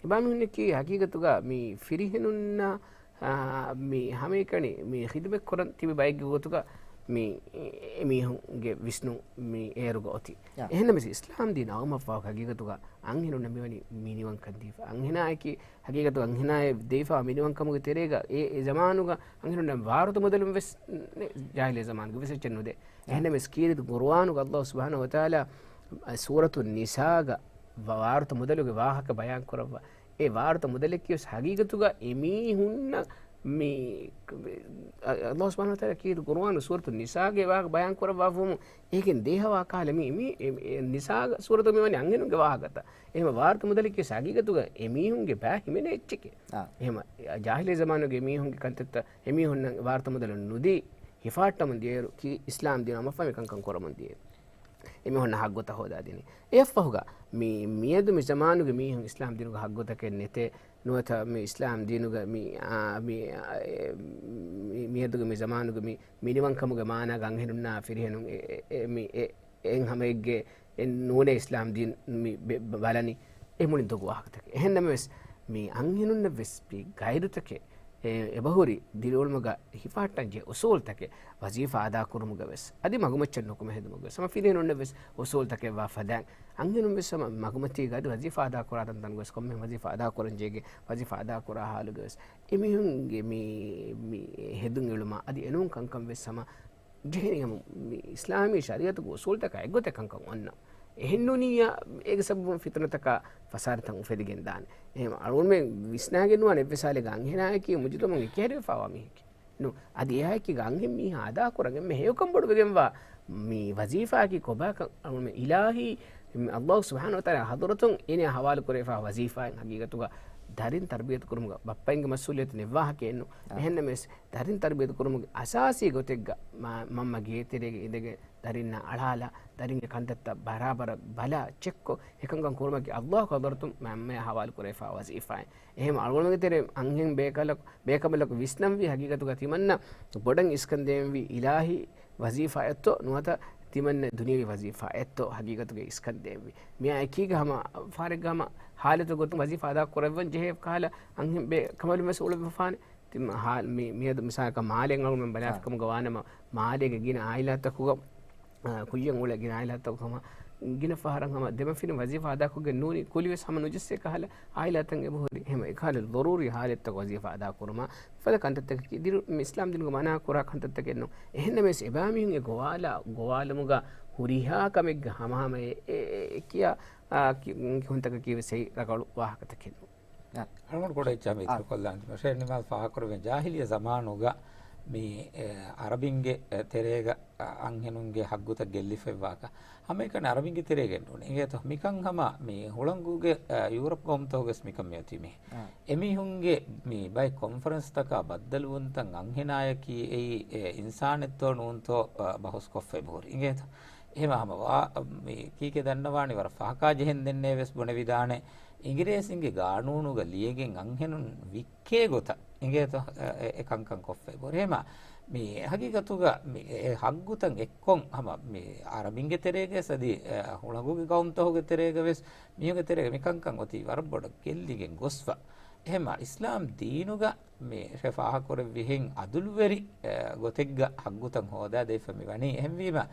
އެބައިމީހުންނަކީ ހަގީގަތުގަ މި ފިރިހެނުންނަށް، އާ، މި ހަމައެކަނި މި ޚިދުމަތް ކުރަން ތިބި ބައެއްގެ ގޮތުގަ މި އެ-، އެމީހުންގެ ވިސްނުން މި އޭރުގަ އޮތީ. އާ. އެހެންނަމަވެސް އިސްލާމް ދީން އައުމަށްފަހު ހަގީގަތުގަ އަންހެނުންނަށް މިވަނީ މިނިވަންކަން ދީފަ. އަންހެނާއަކީ ހަގީގަތު އަންހެނާއެއް ދީފަ މިނިވަންކަމުގެ ތެރޭގަ އެ، އެ ޒަމާނުގަ އަންހެނުންނަށް ވާރުތަ މުދަލުން ވެސް ނެ-، ޖާހިލިއްޔަ ޒަމާނުގަ ވެސް އެއްޗެއް ނުދޭ. އެހެންނަމަވެސް ކީރިތި ޤުރުއާނުގަ ﷲ ސުބްޙާނަހޫ ވަތަޢާލާ ސޫރަތު ނިސާގަ ވާ-، ވާރުތަ މުދަލުގެ ވާހަކަ ބަޔާން ކުރައްވާ. އެ ވާރުތަ މުދަލަކީ ވެސް ހަގީގަތުގަ އެމީހުންނަށް މި، ﷲ ސުބްޙާނަހޫ ވަތަޢާލާ ކީރިތި ޤުރުއާނު ސޫރަތު ނިސާގެ ވާހަކަ ބަޔާން ކުރައްވާފަހު އޭގެން ދޭހަވާ ކަހަލަ މި، މި، އެ، އެ ނިސާ ސޫރަތު މިވަނީ އަންހެނުންގެ ވާހަކަތައް. އެހެމަ ވާރުތަ މުދަލަކީ ވެސް ހަގީގަތުގަ އެމީހުންގެ ބައި ހިމެނޭ އެއްޗެކޭ. އާ. އެހެމަ ޖާހިލިއްޔަ ޒަމާނުގެ މީހުންގެ ކަންތައްތައް އެމީހުންނަށް ވާރުތަ މުދަލު ނުދީ ހިފާއްޓަމުން ދިޔައިރު ކީ އިސްލާމް ދީން އައުމަށްފަހު މި ކަންކަން ކުރަމުން ދިޔައީ. އެމީހުންނަށް ހައްގުތައް ހޯދާދިނީ. އެއަށްފަހުގަ މި މިއަދު މި ޒަމާނުގެ މީހުން އިސްލާމް ދީނުގަ ހައްގުތަކެއް ނެތޭ، ނުވަތަ މި އިސްލާމް ދީނުގަ މި، އާ، މި، އާ، އެ، މި، މިއަދުގެ މި ޒަމާނުގަ މި މިނިވަންކަމުގެ މާނާގަ އަންހެނުންނާ ފިރިހެނުން އެ، އެ، އެ، މި، އެ، އެއް ހަމައެއްގެ އެއް ނޫނޭ އިސްލާމް ދީން މި ބެ-، ބަ-، ބަލަނީ. އެ މުޅިން ދޮގު ވާހަކަތަކެއް. އެހެންނަމަވެސް، މި އަންހެނުންނަށްވެސް މި ގައިދުތަކެއް، އެ، އެބަހުރި ދިރިއުޅުމުގަ ހިފާއްޓަންޖެހޭ އުސޫލްތަކެއް، ވަޒީފާ އަދާކުރުމުގަވެސް، އަދި މަގުމައްޗަށް ނުކުމެ ހެދުމުގަވެސް، ހަމަ ފިރިހެނުންނަށްވެސް އުސޫލްތަކެއްވާ ފަދައިން، އަންހެނުންވެސް ހަމަ މަގުމަތީގަ އަދި ވަޒީފާ އަދާކުރާ ތަންތަނުގަވެސް ކޮންމެ ވަޒީފާ އަދާކުރަންޖެހޭ، ވަޒީފާ އަދާކުރާ ހާލުގަވެސް، އެމީހުންގެ މި، މި ހެދުން އެޅުމާ އަދި އެނޫން ކަންކަންވެސް ހަމަ ޖެހެނީ ހަމަ މި އިސްލާމީ ޝަރީއަތުގެ އުސޫލްތަކާ އެއްގޮތެއް ކަންކަން އޮންނަ. އެހެންނޫނިއްޔާ އޭގެ ސަބަބުން ފިތުނަތަކާ ފަސާދަތައް އުފެދިގެންދާނެ. އެހެން އަޅުގަނޑުމެން ވިސްނާގެން ނުވާނެ އެއްވެސް ހާލެއްގަ އަންހެނާއަކީ މުޖުތަމަޢުގެ ކެހެރިވެފާވާ މީހެކޭ. ނޫން. އަދި އެއާއެކީގަ އަންހެން މީހާ އަދާކުރަން އެންމެ ހެޔޮކަން ބޮޑުވެގެންވާ މި ވަޒީފާއަކީ ކޮބާކަން އަޅުގަނޑުމެން އިލާހީ ﷲ ސުބްޙާނަހޫ ވަތަޢާލާ ޙަޟްރަތުން އޭނަޔާ ޙަވާލުކުރެވިފާ ވަޒީފާއެއް ހަގީގަތުގަ ދަރިން ތަރުބިޔަތު ކުރުމުގަ ބައްޕައިންގެ މަސްއޫލިއްޔަތު ނިއްވާހަކައެއްނު. އާ. އެހެންނަމަވެސް، ދަރިން ތަރުބިޔަތު ކުރުމުގެ އަސާސީ ގޮތެއްގަ މަ-، މަންމަ ގޭތެރޭގަ އިނދެގެން ދަރިންނާ އަޅާލާ، ދަރިންގެ ކަންތައްތައް ބަރާބަރަށް ބަލާ، ޗެކްކޮށް، އެކަންކަން ކުރުމަކީ ﷲ ގެ ޙަޟްރަތުން މަންމަޔާ ޙަވާލު ކުރެވިފާ ވަޒީފާއެއް. އެހެން އަޅުގަނޑުގެ ތެރޭ އަންހެން ބޭކަލަކު، ބޭކަނބަލަކު ވިސްނަންވީ ހަގީގަތުގަ ތިމަންނަ ބޮޑަށް އިސްކަން ދޭންވީ އިލާހީ ވަޒީފާއެއްތޯ ނުވަތަ ތިމަންނަ ދުނިޔަވީ ވަޒީފާއެއްތޯ ހަގީގަތުގަ އިސްކަން ދޭންވީ. މިއާ އެކީގަ ހަމަ ފަހަރެއްގަ ހަމަ ޙާލަތު ގޮތުން ވަޒީފާ އަދާ ކުރައްވަން ޖެހޭ ކަހަލަ އަންހެން ބޭކަނބަލުން ވެސް އުޅެވިފާނެ. ތި-، ހާ-، މި-، މިއަދު މިސާލަކަށް މާލޭން އަޅުގަނޑުމެން ބަލާފިކަމުގަ ވާނަމަ، މާލޭގެ ގިނަ އާއިލާތަކުގަ، އާ، ކުއްޔަށް އުޅޭ ގިނަ އާއިލާތަކު ހަމަ ގިނަ ފަހަރަށް ހަމަ ދެމަފިނަށް ވަޒީފާ އަދާކޮށްގެން ނޫނީ، ކުލިވެސް ހަމަ ނުޖެއްސޭ ކަހަލަ އާއިލާތައް އެބަހުރި. އެހެން އެކަހަލަ ޟަރޫރީ ހާލަތްތަކު ވަޒީފާ އަދާކުރުމަށް ފަދަ ކަންތައްތަކަކީ ދިރި-، މި އިސްލާމް ދީނުގަ މަނާ ކުރާ ކަންތައްތަކެއް ނޫން. އެހެންނަމަވެސް އެބައިމީހުން އެ ގޮވާލާ، ގޮވާލުމުގަ ހުރިހާ ކަމެއްގަ ހަމަހަމަ އެ، އެ، އެ ކިޔާ، އާ، ކި-، ކިހުންތަކަކީ ވެސް ހެއް ރަނގަޅު ވާހަކަތަކެއް ނޫން. އަޅުގަނޑު ކޮޑައި އެއްޗާ މި އާ. އިތުރުކޮށްލާން ތިބޭ. ޝޭޚް ނިމާލް ފާހަގަކުރެވެން ޖާހިލިއްޔަ ޒަމާނުގަ މި، އެ، އަރަބިންގެ، އެ، ތެރޭގަ، އަ، އަންހެނުންގެ ހައްގުތައް ގެއްލިފައިވާކަ. ހަމައެކަނި އަރަބިންގެ ތެރޭގަ ނޫން. އިނގޭތޯ މިކަން ހަމަ މި ހުޅަނގުގެ، އެ، ޔޫރަޕް ގައުމުތަކުގަސް މިކަން މިއޮތީ މި. އާ. އެމީހުންގެ މި ބައެއް ކޮންފަރެންސްތަކާ ބައްދަލުވުންތައް އަންހެނާޔަކީ އެއީ، އެ، އިންސާނެއްތޯ ނޫންތޯ، އަ، ބަހުސްކޮށްފައި ބުހުރި. އިނގޭތޯ؟ އެހެމަ ހަމަ ވާ، މި ކީކޭ ދަންނަވާނީ ވަރަށް ފަހަކާ ޖެހެން ދެންނޭ ވެސް ބުނެވިދާނެ. އިނގިރޭސިންގެ ގާނޫނުގަ ލިޔެގެން އަންހެނުން ވިއްކޭ ގޮތަށް އިނގޭތޯ، އެ، އެ، އެ ކަންކަން ކޮށްފައި ބުރޭމަ. މި ހަގީގަތުގަ މި އެ ހައްގުތައް އެއްކޮން ހަމަ މި އަރަބިންގެ ތެރޭގަ ސަދި، އެ، ހުޅަނގުގެ ގައުމުތަހުގެ ތެރޭގަ ވެސް މީހުންގެ ތެރޭގަ މި ކަންކަން އޮތީ ވަރަށް ބޮޑަށް ގެއްލިގެން ގޮސްފަ. އެހެމަ އިސްލާމް ދީނުގަ މި ފާހަކުރެއްވިހެން އަދުލުވެރި، އެ، ގޮތެއްގަ ހައްގުތައް ހޯދާ ދެވިފަ މި ވަނީ. އެހެންވީމަ،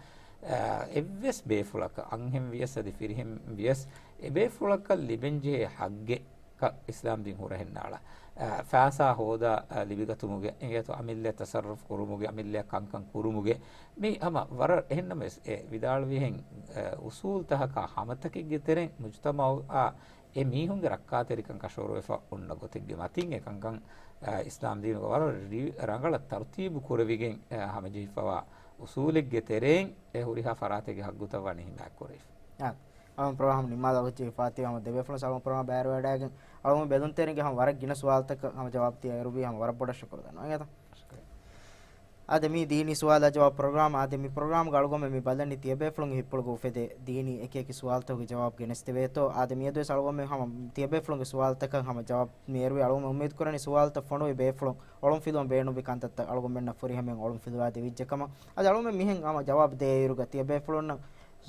އެ، އެއްވެސް ބޭފުޅަކަށް އަންހެން ވިޔަސް އަދި ފިރިހެން ވިޔަސް އެ ބޭފުޅަކަށް ލިބެންޖެހޭ ހައްގެއް ކަ އިސްލާމް ދީން ހުރަހެއް ނާޅާ. އަ، ފައިސާ ހޯދާ، އަ، ލިބިގަތުމުގެ، އިނގޭތޯ އަމިއްލައަށް ތަސައްރުފް ކުރުމުގެ، އަމިއްލައަށް ކަންކަން ކުރުމުގެ، މި ހަމަ ވަރަށް އެހެންނަމަވެސް އެ ވިދާޅުވިހެން، އަ، އުސޫލްތަކަކާ ހަމަތަކެއްގެ ތެރެއިން މުޖުތަމައުއާ އެ މީހުންގެ ރައްކާތެރިކަން ކަށަވަރުވެފަ އޮންނަ ގޮތެއްގެ މަތިން އެ ކަންކަން، އަ، އިސްލާމް ދީނުގަ ވަރަށް ރި-، ރަނގަޅަށް ތަރުތީބު ކުރެވިގެން، އަ، ހަމަޖެހިފަވާ އުސޫލެއްގެ ތެރެއިން އެ ހުރިހާ ފަރާތެއްގެ ހައްގުތައް ވަނީ ހިމާޔަތް ކުރެވިފަ. އާ، އަޅުން ޕްރޮގްރާމް ނިންމާލަ އޮތީ ފާތި ހަމަ ދެބޭފުޅުން ސަލާމް ޕްރޮގްރާމް ބައިވެރިވަޑައިގެން އަޅުން ބެލުންތެރިންގެ ހަމަ ވަރަށް ގިނަ ސުވާލުތަކަށް ހަމަ ޖަވާބު ދިޔައިރުވީ ހަމަ ވަރަށް ބޮޑަށް ޝުކުރު ދަންނަވަން އިނގޭތަ؟ އާދެ މީ ދީނީ ސުވާލާ ޖަވާބު ޕްރޮގްރާމް. އާދެ މި ޕްރޮގްރާމްގަ އަޅުގަނޑުމެން މި ބަލަނީ ތިޔަބޭފުޅުންގެ ހިތްޕުޅުގަ އުފެދޭ ދީނީ އެކިއެކި ސުވާލުތަކުގެ ޖަވާބު ގެނެސްދެވޭތޯ. އާދެ މިއަދުވެސް އަޅުގަނޑުމެން ހަމަ ތިޔަބޭފުޅުންގެ ސުވާލުތަކަށް ހަމަ ޖަވާބު މި އެރުވި. އަޅުގަނޑު އުއްމީދު ކުރަނީ ސުވާލުތައް ފޮނުވި ބޭފުޅުން އޮޅުންފިލުވަން ބޭނުންވި ކަންތައްތައް އަޅުގަނޑުމެންނަށް ފުރިހަމައިން އޮޅުން ފިލުވާ ދެވިއްޖެ ކަމަށް. އަދި އަޅުގަނޑުމެން މިހެން ހަމަ ޖަވާބު ދޭ އިރުގަ ތިޔަބޭފުޅުންނަށް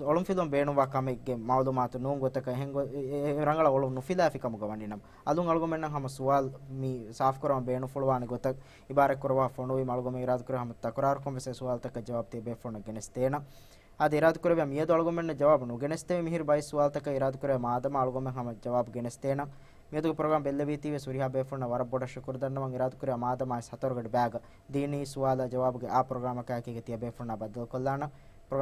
އޮޅުންފިލުވަން ބޭނުންވާ ކަމެއްގެ މައުލޫމާތު ނޫން ގޮތަކަށް އެހެން ގޮ-، އެ-، އެ-، އެ ރަނގަޅަށް އޮޅުން ނުފިލާފި ކަމުގަ ވަނީ ނަމަ، އަލުން އަޅުގަނޑުމެންނަށް ހަމަ ސުވާލު މި ސާފުކުރަވަން ބޭނުންފުޅުވާނެ ގޮތަށް އިބާރާތް ކުރައްވާ ފޮނުވީމަ އަޅުގަނޑުމެން އިރާދަކުރޭ ހަމަ ތަކުރާރުކޮށް ވެސް އެ ސުވާލުތަކަށް ޖަވާބު ތިޔަބޭފުޅުންނަށް ގެނެސްދޭނަން. އާދެ އިރާދަކުރެއްވިޔާ މިއަދު އަޅުގަނޑުމެންނަށް ޖަވާބު ނުގެނެސްދެވޭ މިހިރި ބައެއް ސުވާލުތަކަށް އިރާދަކުރެއްވިޔާ މާދަމާ އަޅުގަނޑުމެން ހަމަ ޖަވާބު ގެނެސްދޭނަން. މިއަދުގެ ޕްރޮގްރާމް ބެއްލެވީތީވެސް ހުރިހާ ބޭފުޅުންނަށް ވަރަށް ބޮޑަށް ޝުކުރު ދަންނަވަން އިރާދަކުރެއްވިޔާ މާދަމާ އައިސް ހަތަރުގަޑި ބައިގަ ދީނީ ސުވާލާ ޖަވާބުގެ އާ ޕްރޮގްރާމަކާއެކީގަ ތިޔަބޭފުޅުންނާ ބައްދަލުކޮށްލާނަން.